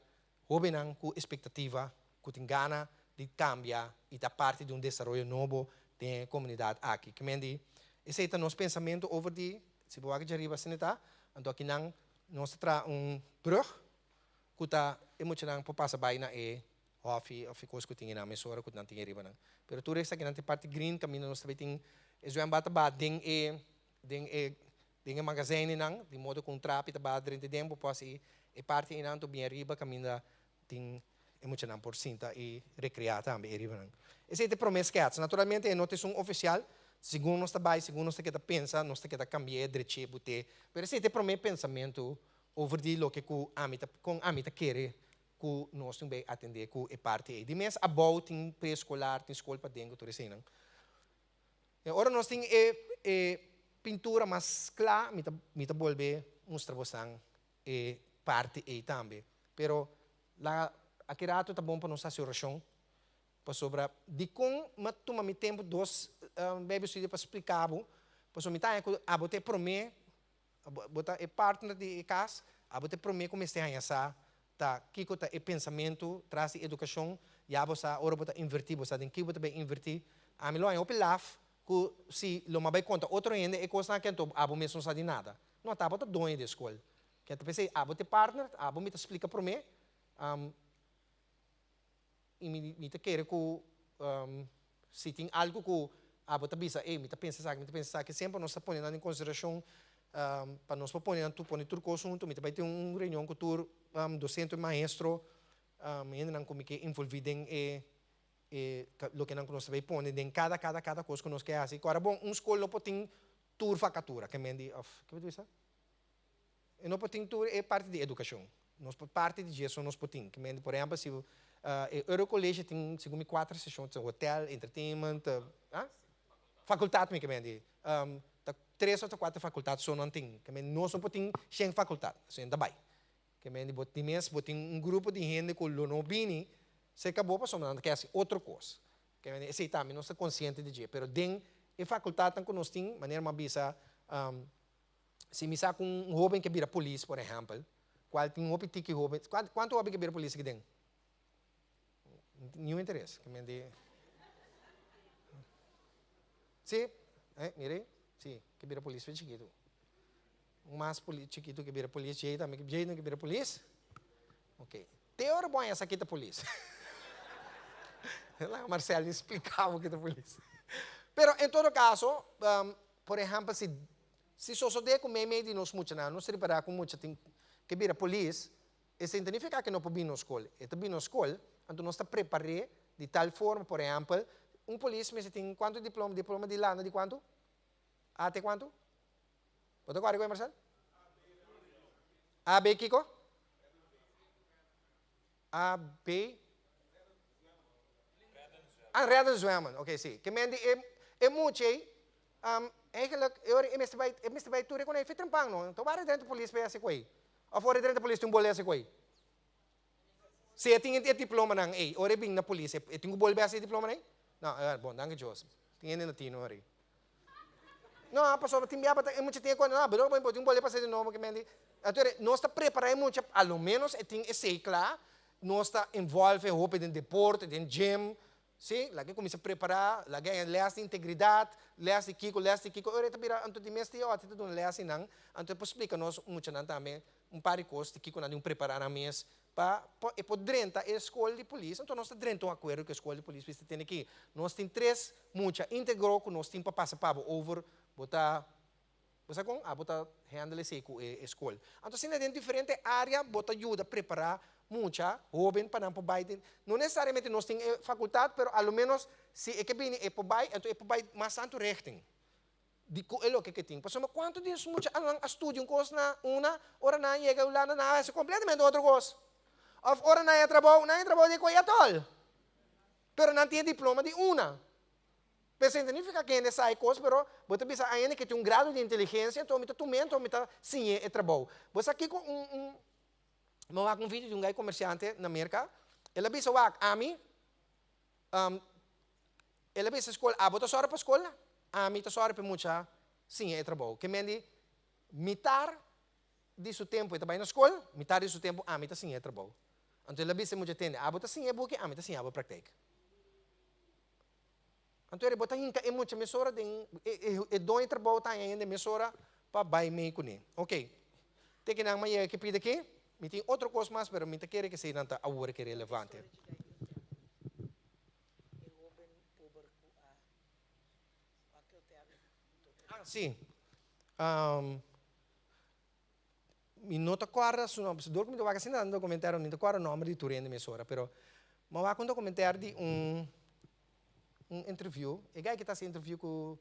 Hóbennan ku espektativa ku tin gana di kambia i ta parti di un desaroyo nobo den e komunidat aki. Kimen di, Esei ta nos pensamentu over di, si bo wak djariba asina ta, anto akinan nos ta traha un brug ku ta e muchanan por pasa bai na e hòfi òf e kos ku tin einan mesora ku nan tin eriba nan. Pero tur esakinan ta e parti green kaminda nos ta bai tin e zwembad ta baha den e den e Den e magazijnennan, di modo ku un trapi ta baha drenta den, bo por hasi e parti einan tur bien riba kaminda tin e muchanan por sinta i rekreá tambe e ribanan. Esei ta e promé skèts. Naturalmente e no ta esun ofisial, segun nos ta bai, segun nos ta keda pensa, nos ta keda kambi'é, drech'é, but'é, pero esei ta e promé pensamentu over di loke ku ami ta, kon ami ta kere ku nos tin bai atendé ku e parti ei. Di mes abou tin preeskolar, tin skol paden ku tur eseinan. E ora nos tin e e pintura mas kla, mi ta mi ta bolbe mustra bosan e parti ei tambe. Pero laga aki rato ta bon pa nos hasi orashon, pasobra dikon mi a tuma mi tempu dos Bijbel studio pa splika bo, pasobra mi ta haña ku abo ta e promé, bo ta e partner di e kas, abo ta e promé ku mester haña sa ta kiko ta e pensamentu tras di edukashon, ya bo sa ora bo ta invertí, bo sa den ki bo ta bai invertí. Ami lo haña hopi laf ku si lo m'a bai konta otro hende e kosnan aki anto abo mes no sa di nada. No, ta abo ta doño di e skol. Ke ta p'esei abo ta e partner, abo mi ta splika promé, i mi mi ta kere ku si tin algu ku abo ta bisa, ey mi ta pensa esaki, mi ta pensa esaki, semper nos ta pone nan den konsiderashon pa nos por pone nan tur pone tur kos huntu. Mi ta bai tin un reunion ku tur dosente, maestro, hendenan ku mi ke envolví den e e loke nan ku nos ta bai pone den kada kada kada kos ku nos ke hasi. Kora bon, un skol no por tin tur vakatura, ke men di òf ke bo ta bisa? E no por tin tur e parti di edukashon. Nos por parti di dje so nos por tin. Ke men di, por ehèmpel, si e Eurocollege tin segun mi kuater seshon, hotel, entertainment, ah? Fakultat mi ke men di. Ta tres òf ta kuater fakultat so nan tin. Ke men nos no por tin shen fakultat. Asina ta bai. Ke men di bo di mes bo tin un grupo di hende ku lo no bini serka bo pasobra nan ta ke hasi otro kos. Ke men di esei tambe nos ta konsiente di dje. Pero den e fakultatnan ku nos tin, manera mi a bisa, Si mi sa ku un hoben ke bira polis, por ehèmpel, kual tin hopi tiki hoben, kuantu hoben ke bira polis aki den? Niun interes. Ke men di, Si, eh, mira ei, si, ke bira polis fe chikitu. Un mas poli chikitu ke bira polis, djei tambe, djei no ke bira polis? Ok. Te ora bo haña sa kita polis. Laga Marcel ni splika bo kita polis. Pero en todo caso, por ehempel, si si sosode ku meimei di nos muchanan, nos ripará ku mucha tin ke bira polis, esei no ta nifiká ke no por bini nos skol. E ta bini nos skol, anto nos ta prepar'é di tal forma, por ehempel, un polis mester tin kuantu diploma? Diploma di landa di kuantu? A te kuantu? Bo ta kòrda ku e, Marcel? A, B kiko? A, B. Ah, redden zwemmen. Oké, sí. Ke men di e, e mucha ei, um, eigenlijk, e ora e mester bai, e mester bai tur e kon ei fitrempang no. To wara drenta polis pa e hasi ku ei. Of ora e drenta polis tin un bole hasi ku ei. Si e tin e diplomanan ei, ora e bin na polis, e tin ku bolbe hasi e diplomanan ei? No, eh, bon, danki Dios. Tin hende na tino ora ei. No, pasobra tin bia e mucha tin e kos, no, pero bo tin bolbe pasa di nobo ke men di. Anto nos ta prepara e mucha, a lo menos e tin esei kla, nos ta involve hopi den deporte, den gym, si, laga e kuminsa prepara, laga e les di integridat, les di kiko, les di kiko, ora e ta bira, anto di mes di oti ta duna les einan, anto e por splika nos muchanan tambe un par di kos di kiko nan tin prepara nan mes pa e por drenta e skol di polis, anto nos ta drenta un akuerdo ku e skol di polis bisa tene ki nos tin tres mucha integro ku nos tin pa pasa pa bo over bo ta. Bo sa kon? Abo ta handle esei ku e skol. Anto asina den diferente área bo ta yuda prepará mucha hóben pa nan por bai den, no nesesariamente nos tin e fakultat, pero a lo ménos si e ke bini e por bai, anto e por bai mas tantu richting di ku e loke ke tin. Pasobra kuantu di nos mucha nan a studia un kos na una, ora nan a yega Hulanda nan a hasi kompletamente otro kos. Òf ora nan a trabou, nan a trabou di e koe atòl. Pero nan tin e diploma di una. P'esei no ta nifiká ku hende sa e kos, pero bo ta bisa ainda ku e tin un grado di inteligensia, anto mi ta tum'é, anto mi ta siñ'é e trabou. Bo sa kiko un un mi a wak un video di un gai komersiante na Merka, el a bisa wak ami, el a bisa skol, abo ta sòru pa skol, ami ta sòru pa e mucha siña e trabou. Ke men di mitar di su tempu e ta bai na skol, mitar di su tempu ami ta siña e trabou. Anto el a bisa e mucha tende, abo ta siña e buki, ami ta siña abo praktijk. Anto eri bo ta hinka e mucha mesora den e doño trabou ta haña hende mesora pa bai mei kuné. Ok, te kinan mi a yega ki pida aki. Mi tin otro kos mas pero mi ta kere ke eseinan ta awor ke relevante. Ah, si. Mi no ta kòrda su nòmber, dor ku mi ta wak asina tantu dokumentario mi no ta kòrda nòmber di tur hende mesora, pero mi a wak un dokumentario di un un interview, e gai ke ta hasi interview ku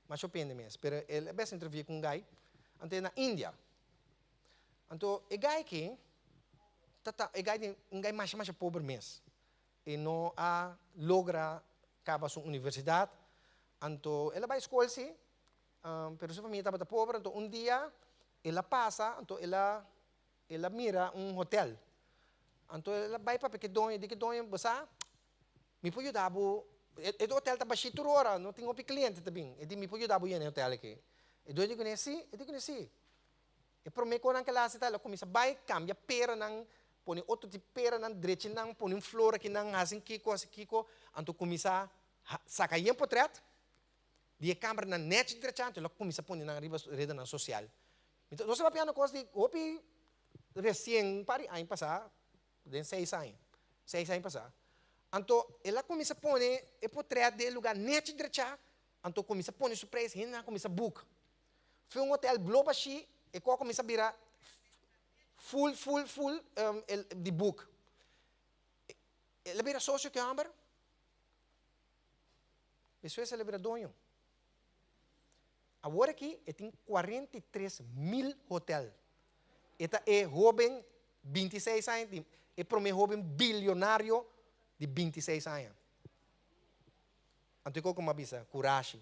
masha hende mes, pero el a bes interview ku un gai, anto e na India, anto e gai aki ta ta e gai tin un gai masha masha pober mes, e no a logra kaba su universidat, anto el a bai skol si, Pero su famia tabata pober, anto un dia el a pasa, anto el a el a mira un hotel. Anto el a bai papia ku e doño, di ku e doño, bo sa, mi por yuda bo, e e hotel ta bashí tur ora, no tin hopi kliente ta bin. E di, mi por yuda bo yena e hotel aki. E doño di kuné, si, e di kuné, si. E promé konan ku el a hasi ta, el a kuminsá bai kambia peranan, pone otro tipo peranan, drechi nan, pone un flor akinan, hasi kiko, hasi kiko, anto kuminsá saka yen potrèt. Di e kambernan nèchi drechá, anto el a kuminsá pone nan riba redenan sosial. Mi ta, nos ta papiando kos di hopi resien, un par di aña pasá, den seis aña, seis aña pasá. Anto el a kuminsá pone e potrèt di e lugá nèchi drechá, anto kuminsá pone su preis, hendenan a kuminsá buk. Fue un hotel blo bashí, e kos a kuminsá bira ful, ful, ful di buk. El a bira sosio ku e hòmber. Despues el a bira doño. Awor aki e tin 43 mil hotel. E ta e hoben 26 aña, e prome hoben bilionario di 26 aña. Anto kiko mi a bisa? Kurashi,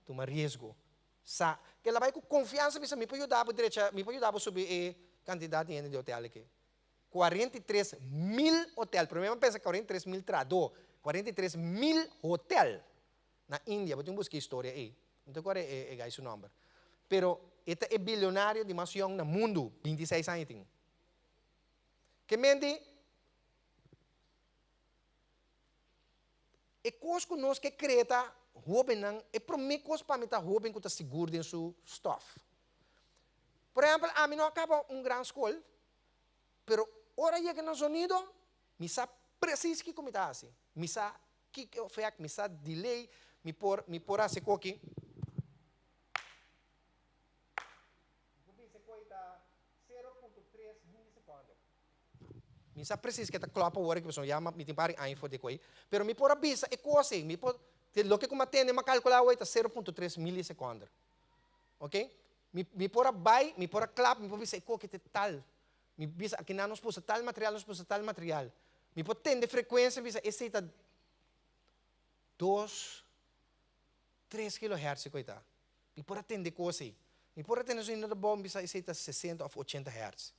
tuma riesgo. Sa, ku el a bai ku konfiansa bisa mi por yuda bo drecha, mi por yuda bo subi e kantidat di hende di hotel aki. 43 mil hotel. Promé mi a pensa 43 mil trahadó, 43 mil hotel na India. Bo tin ku buska e historia ei. No ta kòrda e e gai su nòmber. Pero e ta e bilionario di mas yòn na mundu, 26 aña e tin. Ke men di e kos ku nos ke krea ta hóbennan, e promé kos pa mi ta hóben ku ta sigur den su stòf. Por ehèmpel, ami no a kaba un gran skol, pero ora yega na zonido, mi sa presis kiko mi ta hasi. Mi sa kiko efect, mi sa delay, mi por mi por hasi koki. Mi por bisa ku ei ta 0.3 milisekonde. Mi sa presis ke ta klòp awor aki pasobra ya mi tin par di aña for di koe, pero mi por a bisa e kos ei, mi por, loke ku mi a tende mi a kalkulá awor ei ta 0.3 milisekonde. Ok? Mi mi por a bai, mi por a klap, mi por bisa e koki te tal. Mi bisa akinan nos pusa tal material, nos pusa tal material. Mi por tende frekuensia, mi bisa esei ta dos, tres kilohertz ku ei ta. Mi por a tende kos ei. Mi por a tende sonido ta bou, mi bisa esei ta 60 òf 80 hertz.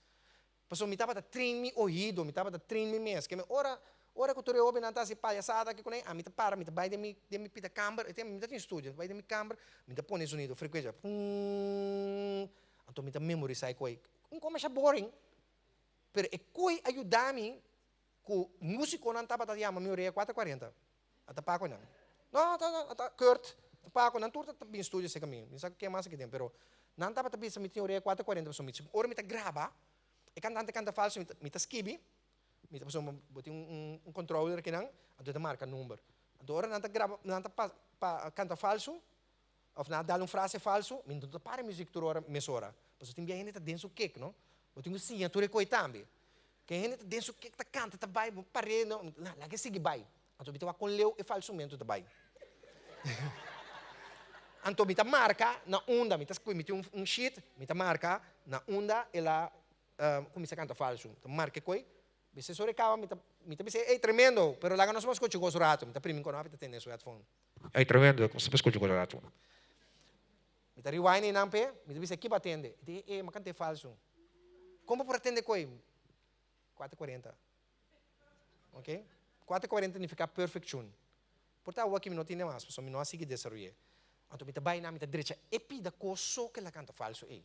Pasobra mi tabata train mi oido, mi tabata train mi mes. Ke mi ora, ora ku tur e hobennan ta hasi payasada aki kuné, ami ta para, mi ta bai den mi, den mi pita kamber, e tempu mi ta tin studio, mi ta bai den mi kamber, mi ta pone sonido, frekuensia, puuuun, anto mi ta memorisá e koi. Un kos masha boring, pero e koi a yuda mi ku musikonan tabata yama mi orea kuater kuarenta. A ta paco nan. No, ta, ta, ta Kurt, ta paco nan tur ta bin studio cerca mi. Mi sa ken mas aki den, pero nan tabata bisa mi tin orea kuater kuarenta pasobra mi ora mi ta graba, e kantante kanta falso, mi ta, mi ta skibi, mi ta pasobra bo tin un, un controller akinan, anto e ta marka number. Anto ora nan ta graba, nan ta pa, pa kanta falso. Òf nan a dal un frase falsu, mi no ta para e muzik tur ora mesora. Pasobra tin bia hende ta den su kek, no? Bo tin ku siña tur e koi tambe. Ke hende ta den su kek ta kanta ta bai, bo par'é, no, laga e sigui bai. Anto mi ta wak kon leu e falsumentu ta bai. Anto mi ta marka na unda, mi ta mi tin un sheet, mi ta marka na unda el a kuminsá kanta falsu. Mi ta marka e koi, Bisa esor e kaba mi ta mi ta bisa ey tremendo pero laga nos mas scucha cos un rato mi ta primi kono api ta tende su headphone. Ey tremendo nos ta scucha cos un rato. Mi ta rewind eynan pe mi ta bisa kiba a tende e di ey mi a cant'e falso. Con bo por a tende koe? Cuatro y cuarenta ok cuatro y cuarenta nifica perfect tune por ta awor aki mi no tende mas pasobra mi no a sigui desaroy'e anto mi ta bay nan mi ta drecha e pida cos so ke la canta falso ey.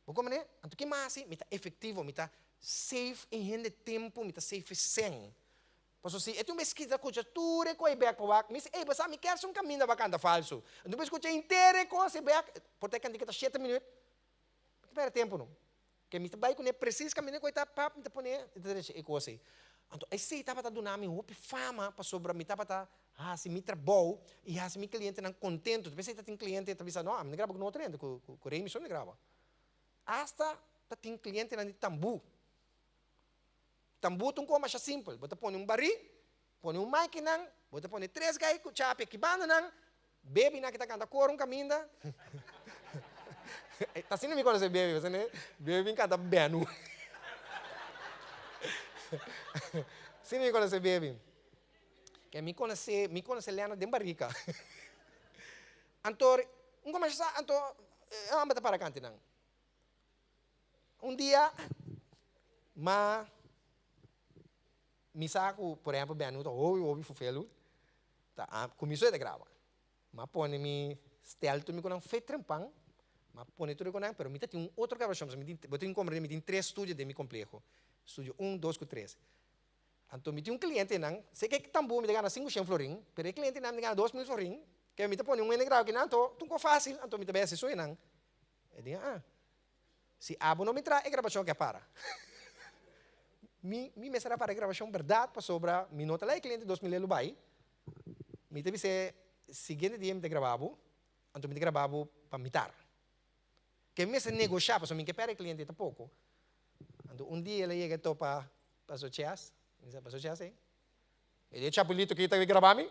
Bo komprendé? Anto ki mas hasi? Mi ta efektivo, mi ta save e hende tempu, mi ta save e sèn. Pasobra si e tin un bes kita skucha tur e kos ei bèk pa wak, mi si, ey, bo sa mi kèr un kaminda pa kanta falsu. Anto mi skucha henter e kos ei bèk, por ta e kantika ta shete minüt, mi ta pèrdè tempu no. Ke mi ta bai kuné presis kaminda ku e ta, pap, mi ta pone, mi ta drecha e kos ei. Anto esei tabata duna mi hopi fama pasobra mi tabata hasi mi trabou i hasi mi klientenan kontentu. Ta p'esei ta tin kliente ta bisa, no, ami no graba ku no otro hende, ku ku Remy so mi graba. Asta ta tin klientenan di tambú. Tambú ta un kos masha simpel. Bo ta pone un barí, pone un maikinan, bo ta pone tres gai ku chapi aki bandanan, bebinan ki ta kanta kor un kaminda. Ta asina mi konosé bebi, pasobra bebi bin kanta bènu. Asina mi konosé bebi. Ke mi konosé, mi konosé Leonard den barika. Anto, un komersha sa, anto e hòmber ta para kanti nan. Un dia, ma mi sa ku, por ehèmpel, Bennu ta hopi hopi fufelu, ta kuminsó e ta graba. Mi a pone mi stel tur mi ku nan fe trempan, mi a pone tur ku nan, pero mi ta tin un otro grabashon, pasobra mi tin, bo tin komprende, mi tin tres studio den mi kompleho, studio un, dos ku tres. Anto mi tin un clientenan, se ke tambú mi ta gana sinku shen florin, pero e clientenan mi ta gana 2000 florin, ke mi ta pone un hende graba kinan, anto ta un kos fácil, anto mi ta bai hasi su einan. E di, ah, si abo no mi traha e grabashon ke a para. Mi, mi mester a para e grabashon bèrdat pasobra mi no ta laga e cliente 2000 elu bai, mi ta bis'é siguiente dia mi ta graba bo, anto mi ta graba bo pa mitar. Ke mi mester negoshá pasobra mi ke pèrdè e cliente tampoko. Anto un dia el a yega e topa Pastor Chas, mi sa Pastor Chas ei? E di e chapulito ki ta graba mi?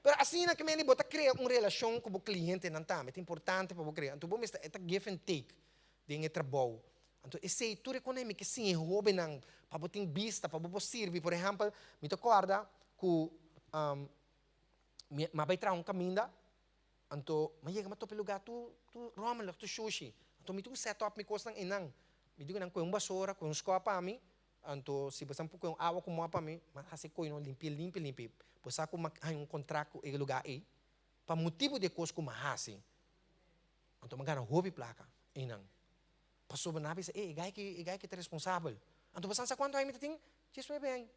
Pero asina ke mende bo ta krea un relashon ku bo klientenan tambe, ta importante pa bo krea. Anto bo mester e ta give and take den e trabou. Anto esei tur e kone mi ke siña e hobennan pa bo tin bista, pa bo por sirbi. Por ehèmpel, mi ta kòrda ku mi a bai traha un kaminda, Anto mi a yega mi a topa e lugar tur tur rommelig, tur shushi. Anto mi tin ku set up mi kosnan einan. Mi di ku nan kohe un basora, kohe un skòp pa mi, anto si boso por kohe un awa ku mòp pa mi, mi a hasi e kohe limpi limpi limpi. Bo sa ku mi a haña un kontrakt ku e lugar ei pa motibu di e kos ku mi a hasi. Anto mi a gana hopi plaka einan. Pasobra nan a bisa, ey e guy aki e guy aki ta responsabel. Anto bo sa kuantu aña mi ta tin? Diesnuebe aña.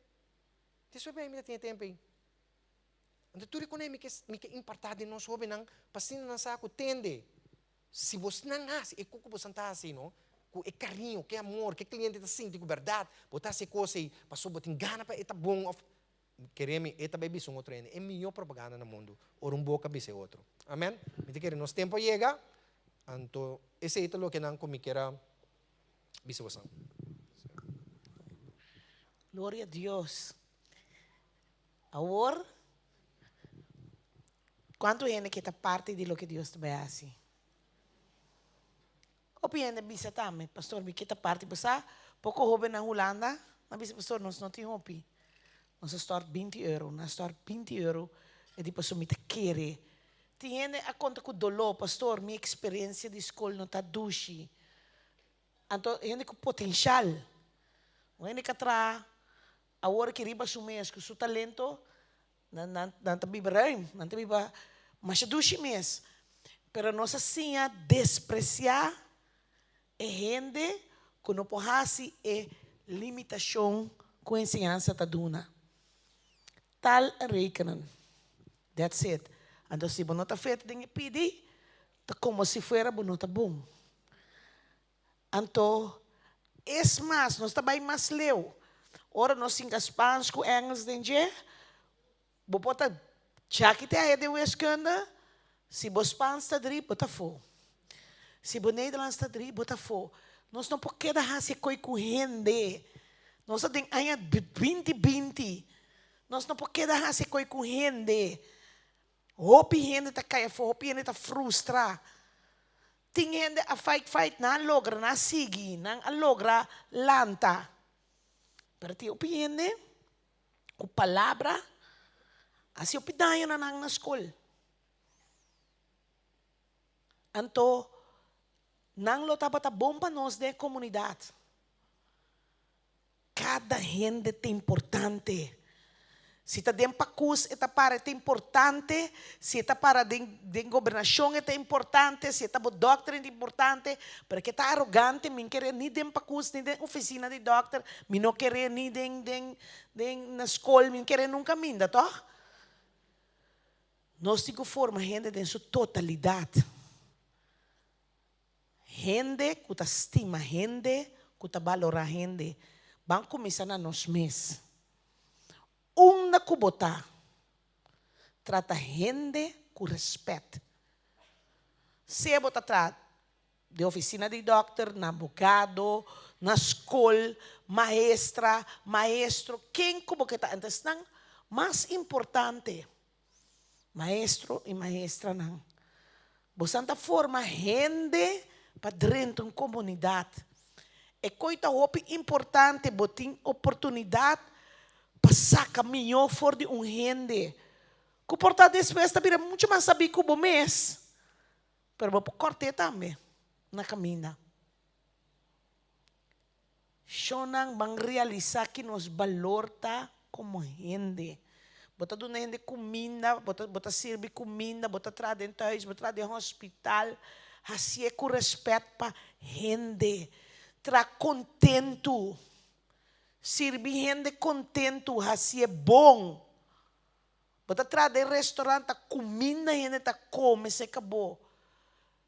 Diesnuebe aña mi ta tin e tempu ei. Anto tur e kone mi ke mi ke impartá den nos hóbennan pa asina nan sa ku tende si bosnan hasi e ku ku bosan ta hasi no ku e kariño ku e amor ku e kliente ta sinti ku bèrdat bo ta hasi e kos ei pasobra bo tin gana pa e ta bon òf kere mi e ta bai bisa un otro hende e mihó propaganda na mundu ora un boka bisa e otro amen mi ta kere nos tempu a yega anto esei ta loke nan ku mi kier a bisa bosan. Gloria a Dios. Awor, kuantu hende ke ta parti di loke Dios ta bai hasi? Hopi hende bisa tambe, Pastor, mi ke ta parti. Bo sa, poko hoben na Hulanda a bisa, Pastor, nos no tin hopi. Nos a stort binti euro. Nan a stort binti euro. E di, Pasobra mi ta kere. Tin hende a konta ku doló, Pastor, mi eksperensia di skol no ta dushi. Anto, hende ku potenshal. Un hende ka traha Awor ki riba su mes ku su talento nan nan nan ta biba ruim, nan ta biba masha dushi mes. Pero nos a siña despresiá e hende ku no por hasi e limitashon ku enseñansa ta duna. Taal en rekenen. That's it. Anto si bo no ta fet den e pidi, ta komo si fuera bo no ta bon. Anto, es mas, nos ta bai mas leu. Ora nos sinka Spans ku Engels den dje, bo por ta Djaki te aya den wiskunde, si bo Spaans ta dri, bo ta afó. Si bo Nederlands ta dri, bo ta afó. Nos no por keda hasi e koi ku hende. Nos ta den aña binti binti. Nos no por keda hasi e koi ku hende. Hopi hende ta kai afó, hopi hende ta frustra. Tin hende a fight fight, nan a logra, nan a sigui, nan a logra lanta. Pero tin hopi hende ku palabra hasi hopi daño na nan na skol. Anto nan lo tabata bon pa nos den e komunidat. Kada hende ta importante. Si ta den pakus e ta para e ta importante, si e ta para den den gobernashon e ta importante, si e ta bo dòkter e ta importante, pero ke ta arogante mi kere ni den pakus ni den ofisina di dòkter, mi no kere ni den den den na skol, mi kere nunka minda tòg. Nos tin ku forma hende den su totalidat. Hende ku ta stima hende, ku ta balorá hende. Ban kuminsá na nos mes. Unda ku bo ta, trata hende ku rèspèt. Sea bo ta traha den ofisina di dòkter, na abogado, na skol, maestra, maestro, ken ku bo ke ta. Anto esnan mas importante. Maestro i maestranan, bosan ta forma hende pa drenta un komunidat. E koi ta hopi importante, bo tin oportunidat pa saka mihó for di un hende ku por ta despues ta bira muchu mas sabí ku bo mes, pero bo por kòrt'é tambe na kaminda. Shonnan ban realisá ki nos balor ta komo hende. Bo ta duna hende kuminda, bo ta bo ta sirbi kuminda, bo ta traha den thuis, bo ta traha den hospital. Hasié ku rèspèt pa hende. Traha kontentu. Sirbi hende kontentu, hasié bon. Bo ta traha den restaurant, ta kuminda hende ta kome serka bo.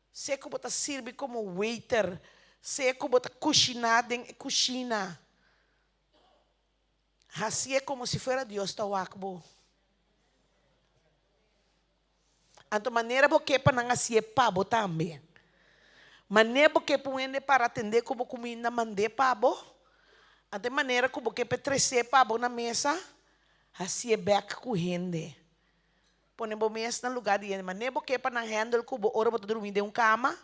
Sea ku bo ta sirbi komo waiter, sea ku bo ta kushiná den e kushina, hasié komo si fuera Dios ta wak bo. Anto manera bo ke pa nan hasié pa bo tambe. Manera bo ke pa un hende para atendé ku bo kuminda mand'é pa bo, anto e manera ku bo ke pa e tres'é pa bo na mesa, hasié bèk ku hende. Pone bo mes na lugá di hende. Manera bo ke pa nan handle ku bo ora bo ta drumi den un kama?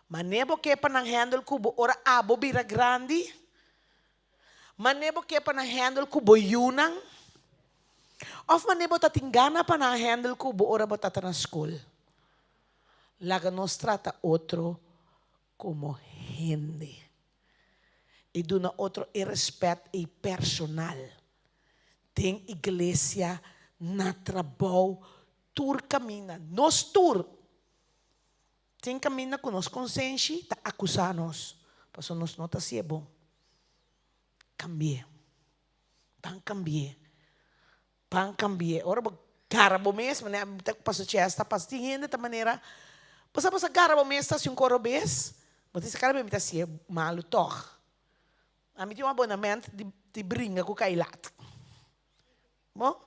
Manera bo ke pa nan handle ku bo ora abo bira grandi? Manera bo ke pa nan handle ku bo yunan? Òf manera bo ta tin gana pa nan handle ku bo ora bo ta ta na skol? Laga nos trata otro komo hende i duna otro e rèspèt ei personal. Den iglesia, na trabou, tur kaminda. Nos tur tin kaminda ku nos konsenshi ta akusá nos, pasobra nos no ta hasié bon. Kambi'é. Ban kambi'é. Ban kambi'é. Ora bo gara bo mes, manera mi ta pasó Chester ta pasa, tin hende ta manera, bo sa bo sa gara bo mes ta hasi un koro bes, bo ta bisa kada bes mi ta hasié malu tòg. Ami tin un abonament di di bringa ku Kailat. Bo?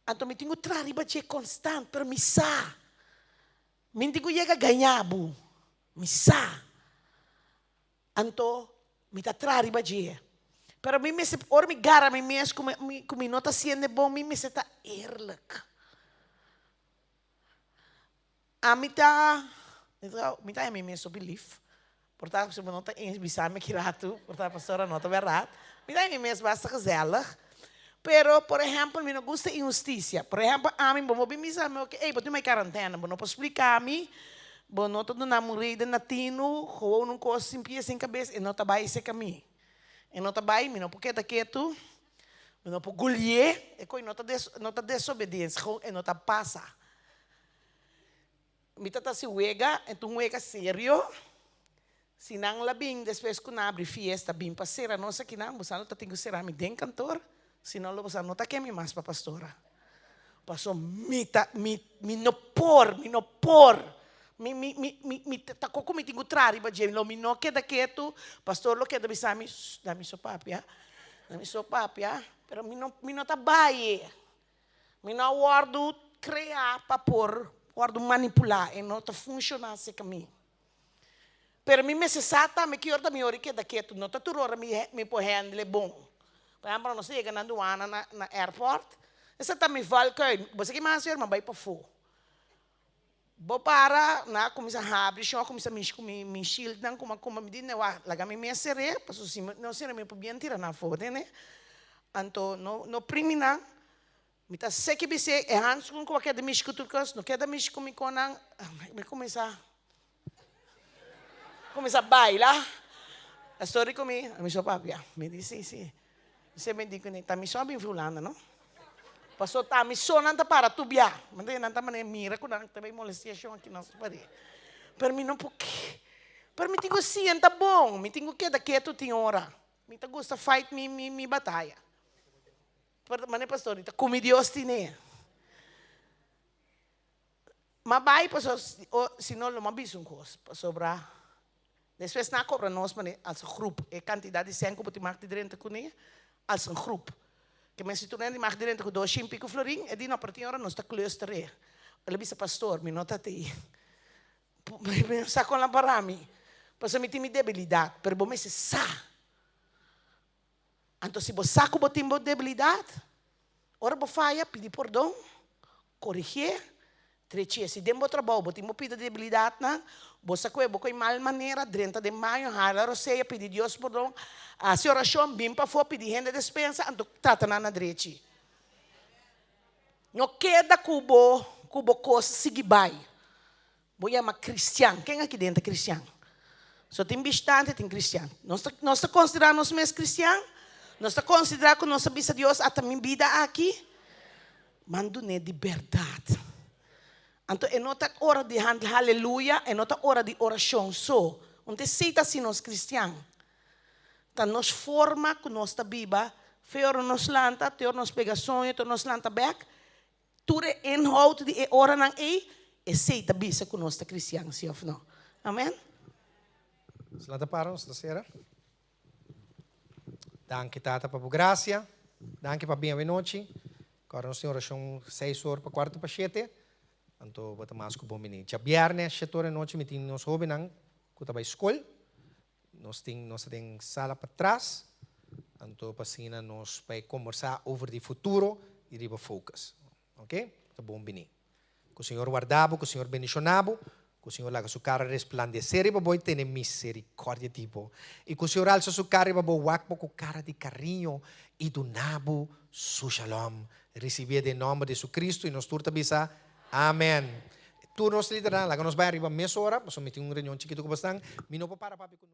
Anto mi tin ku traha riba dje konstant, pero mi sa. Mi tin ku yega gaña bo. Mi sa. Anto mi ta traha riba dje. Pero mi mester, ora mi gara mi mes ku mi ku mi no ta hasiendo bon, mi mester ta eerlijk. Ami ta, mi ta mi mes hopi lif, por ta si bo no ta eens bisa mi aki ratu, por ta pastora no ta bèrdat, mi ta mi mes basta gezellig, pero por ehèmpel mi no gusta inhustisia, por ehèmpel ami bo no bin bisa mi oke ey bo tin mai karantèna, bo no por splika mi, bo no ta duna mi un reden na tinu, gewoon un kos sin pia sin kabes, e no ta bai seka mi, e no ta bai, mi no por keda ketu, mi no por gulié, e kos no ta no ta desobediensia, gewoon e no ta pasa. Mi ta ta hasi wega, e ta un wega serio. Si nan la bin despues ku nan abri fiesta bin pa sera nos akinan, boso lo ta tin ku sera mi den kantor, si no lo boso no ta ke mi mas pa pastora. Paso mi ta, mi, mi no por, mi no por. Mi, mi, mi, mi, mi ta koko mi tin ku traha riba dje, lo mi no keda ketu, pastor lo keda bisa mi, shh, dami so papia, dami so papia, pero mi no, mi no ta bai. Mi no a wòrdu kreá pa por wòrdu manipulá, e no ta funshoná serka mi. Pero mi mester sa tambe ki ora ta mihor di keda ketu, no ta tur ora mi mi por handle bon. Por ehèmpel, nos a yega na duana na na airport, esei ta mi valkuil, bo sa ki mi a hasi ora? Mi a bai pafó. Bo para, nan a kuminsá habri shon, a kuminsá mishi ku mi mi shieldnan kuma kuma, mi di ne wak, laga mi mes ser'é, pasobra si mi no ser'é mi por bien tira nan afó, tende? Anto no no primi nan. Mi ta seki bis'é, e hanskun ku a keda mishi ku tur kos, no keda mishi ku mi konan. Mi kuminsá, kuminsá baila. A story ku mi, mi so papia. Mi di, si, si. Mi semper di kuné, ta mi so a bin fi Hulanda, no? Paso ta mi so nan ta para tur bia. Mi ta nan ta manera mira ku nan ta bay molestiashon aki nos paria. Pero mi no por ke. Pero mi tin ku sienta bon, mi tin ku keda ketu tin ora. Mi ta gusta fight mi mi bataya. Por mane pastor di ta cu mi Dios tine. Ma bay paso si no lo ma bisa un cos pasobra despues nan a cobra nos mane als een groep e cantidad di cen cu bo tin mag di drenta cune als een groep. Ke men si tur hende mag drenta cu dos shin pico florin e di no pero tin ora nos ta clustere. El a bisa pastor mi no ta tey. Mi no sa con la para mi pasobra mi tin mi debilidad pero bo mester sa. Anto si bo sa ku bo tin bo debilidat, ora bo faya, pidi pordon, korigié, trech'é. Si den bo trabou bo tin bo pida debilidatnan, bo sa ku e bo koe mal manera, drenta den baño, hala rosea, pidi Dios pordon, hasi orashon, bin pafó, pidi hende despensa, anto trata nan na drechi. No keda ku bo ku bo kos sigui bai. Bo yama kristian. Ken aki den ta kristian? So tin bishitante, tin kristian. Nos ta, nos ta konsiderá nos mes kristian? Nos ta konsiderá ku nos a bisa Dios, ata mi bida aki? Man dun'é di bèrdat. Anto e no ta ora di hand haleluya, e no ta ora di orashon so. Un ta esei ta hasi nos kristian. Ta nos forma ku nos ta biba, fe ora nos lanta, te ora nos pega soño, te ora nos lanta bèk, Tur e inhoud di e oranan ei, esei ta bisa ku nos ta kristian, si òf no? Amen. Nos lanta para, nos ta sera. Danki Tata pa bo grasia. Danki pa bin awenochi. Kòrda nos tin orashon seis or pa kuarto pa shete. Anto bo ta mas ku bon bini. Djabièrnè shete or anochi mi tin nos hóbennan ku ta bai skol. Nos tin nos ta den sala patras, anto pa asina nos bai kombersá over di futuro i riba focus. Ok? Ta bon bini. Ku Señor warda bo, ku Señor bendishoná bo, ku Señor laga Su kara resplandesé riba bo i tene miserikordia di bo. I ku Señor alsa Su kara riba bo, wak bo ku kara di kariño i duna bo Su shalom. Risibié den nòmber di Jesucristo i nos tur ta bisa, Amen. Tur nos lidernan, laga nos bai ariba mesora, pasobra mi tin un reunion chikitu ku bosnan. Mi no por para papia ku.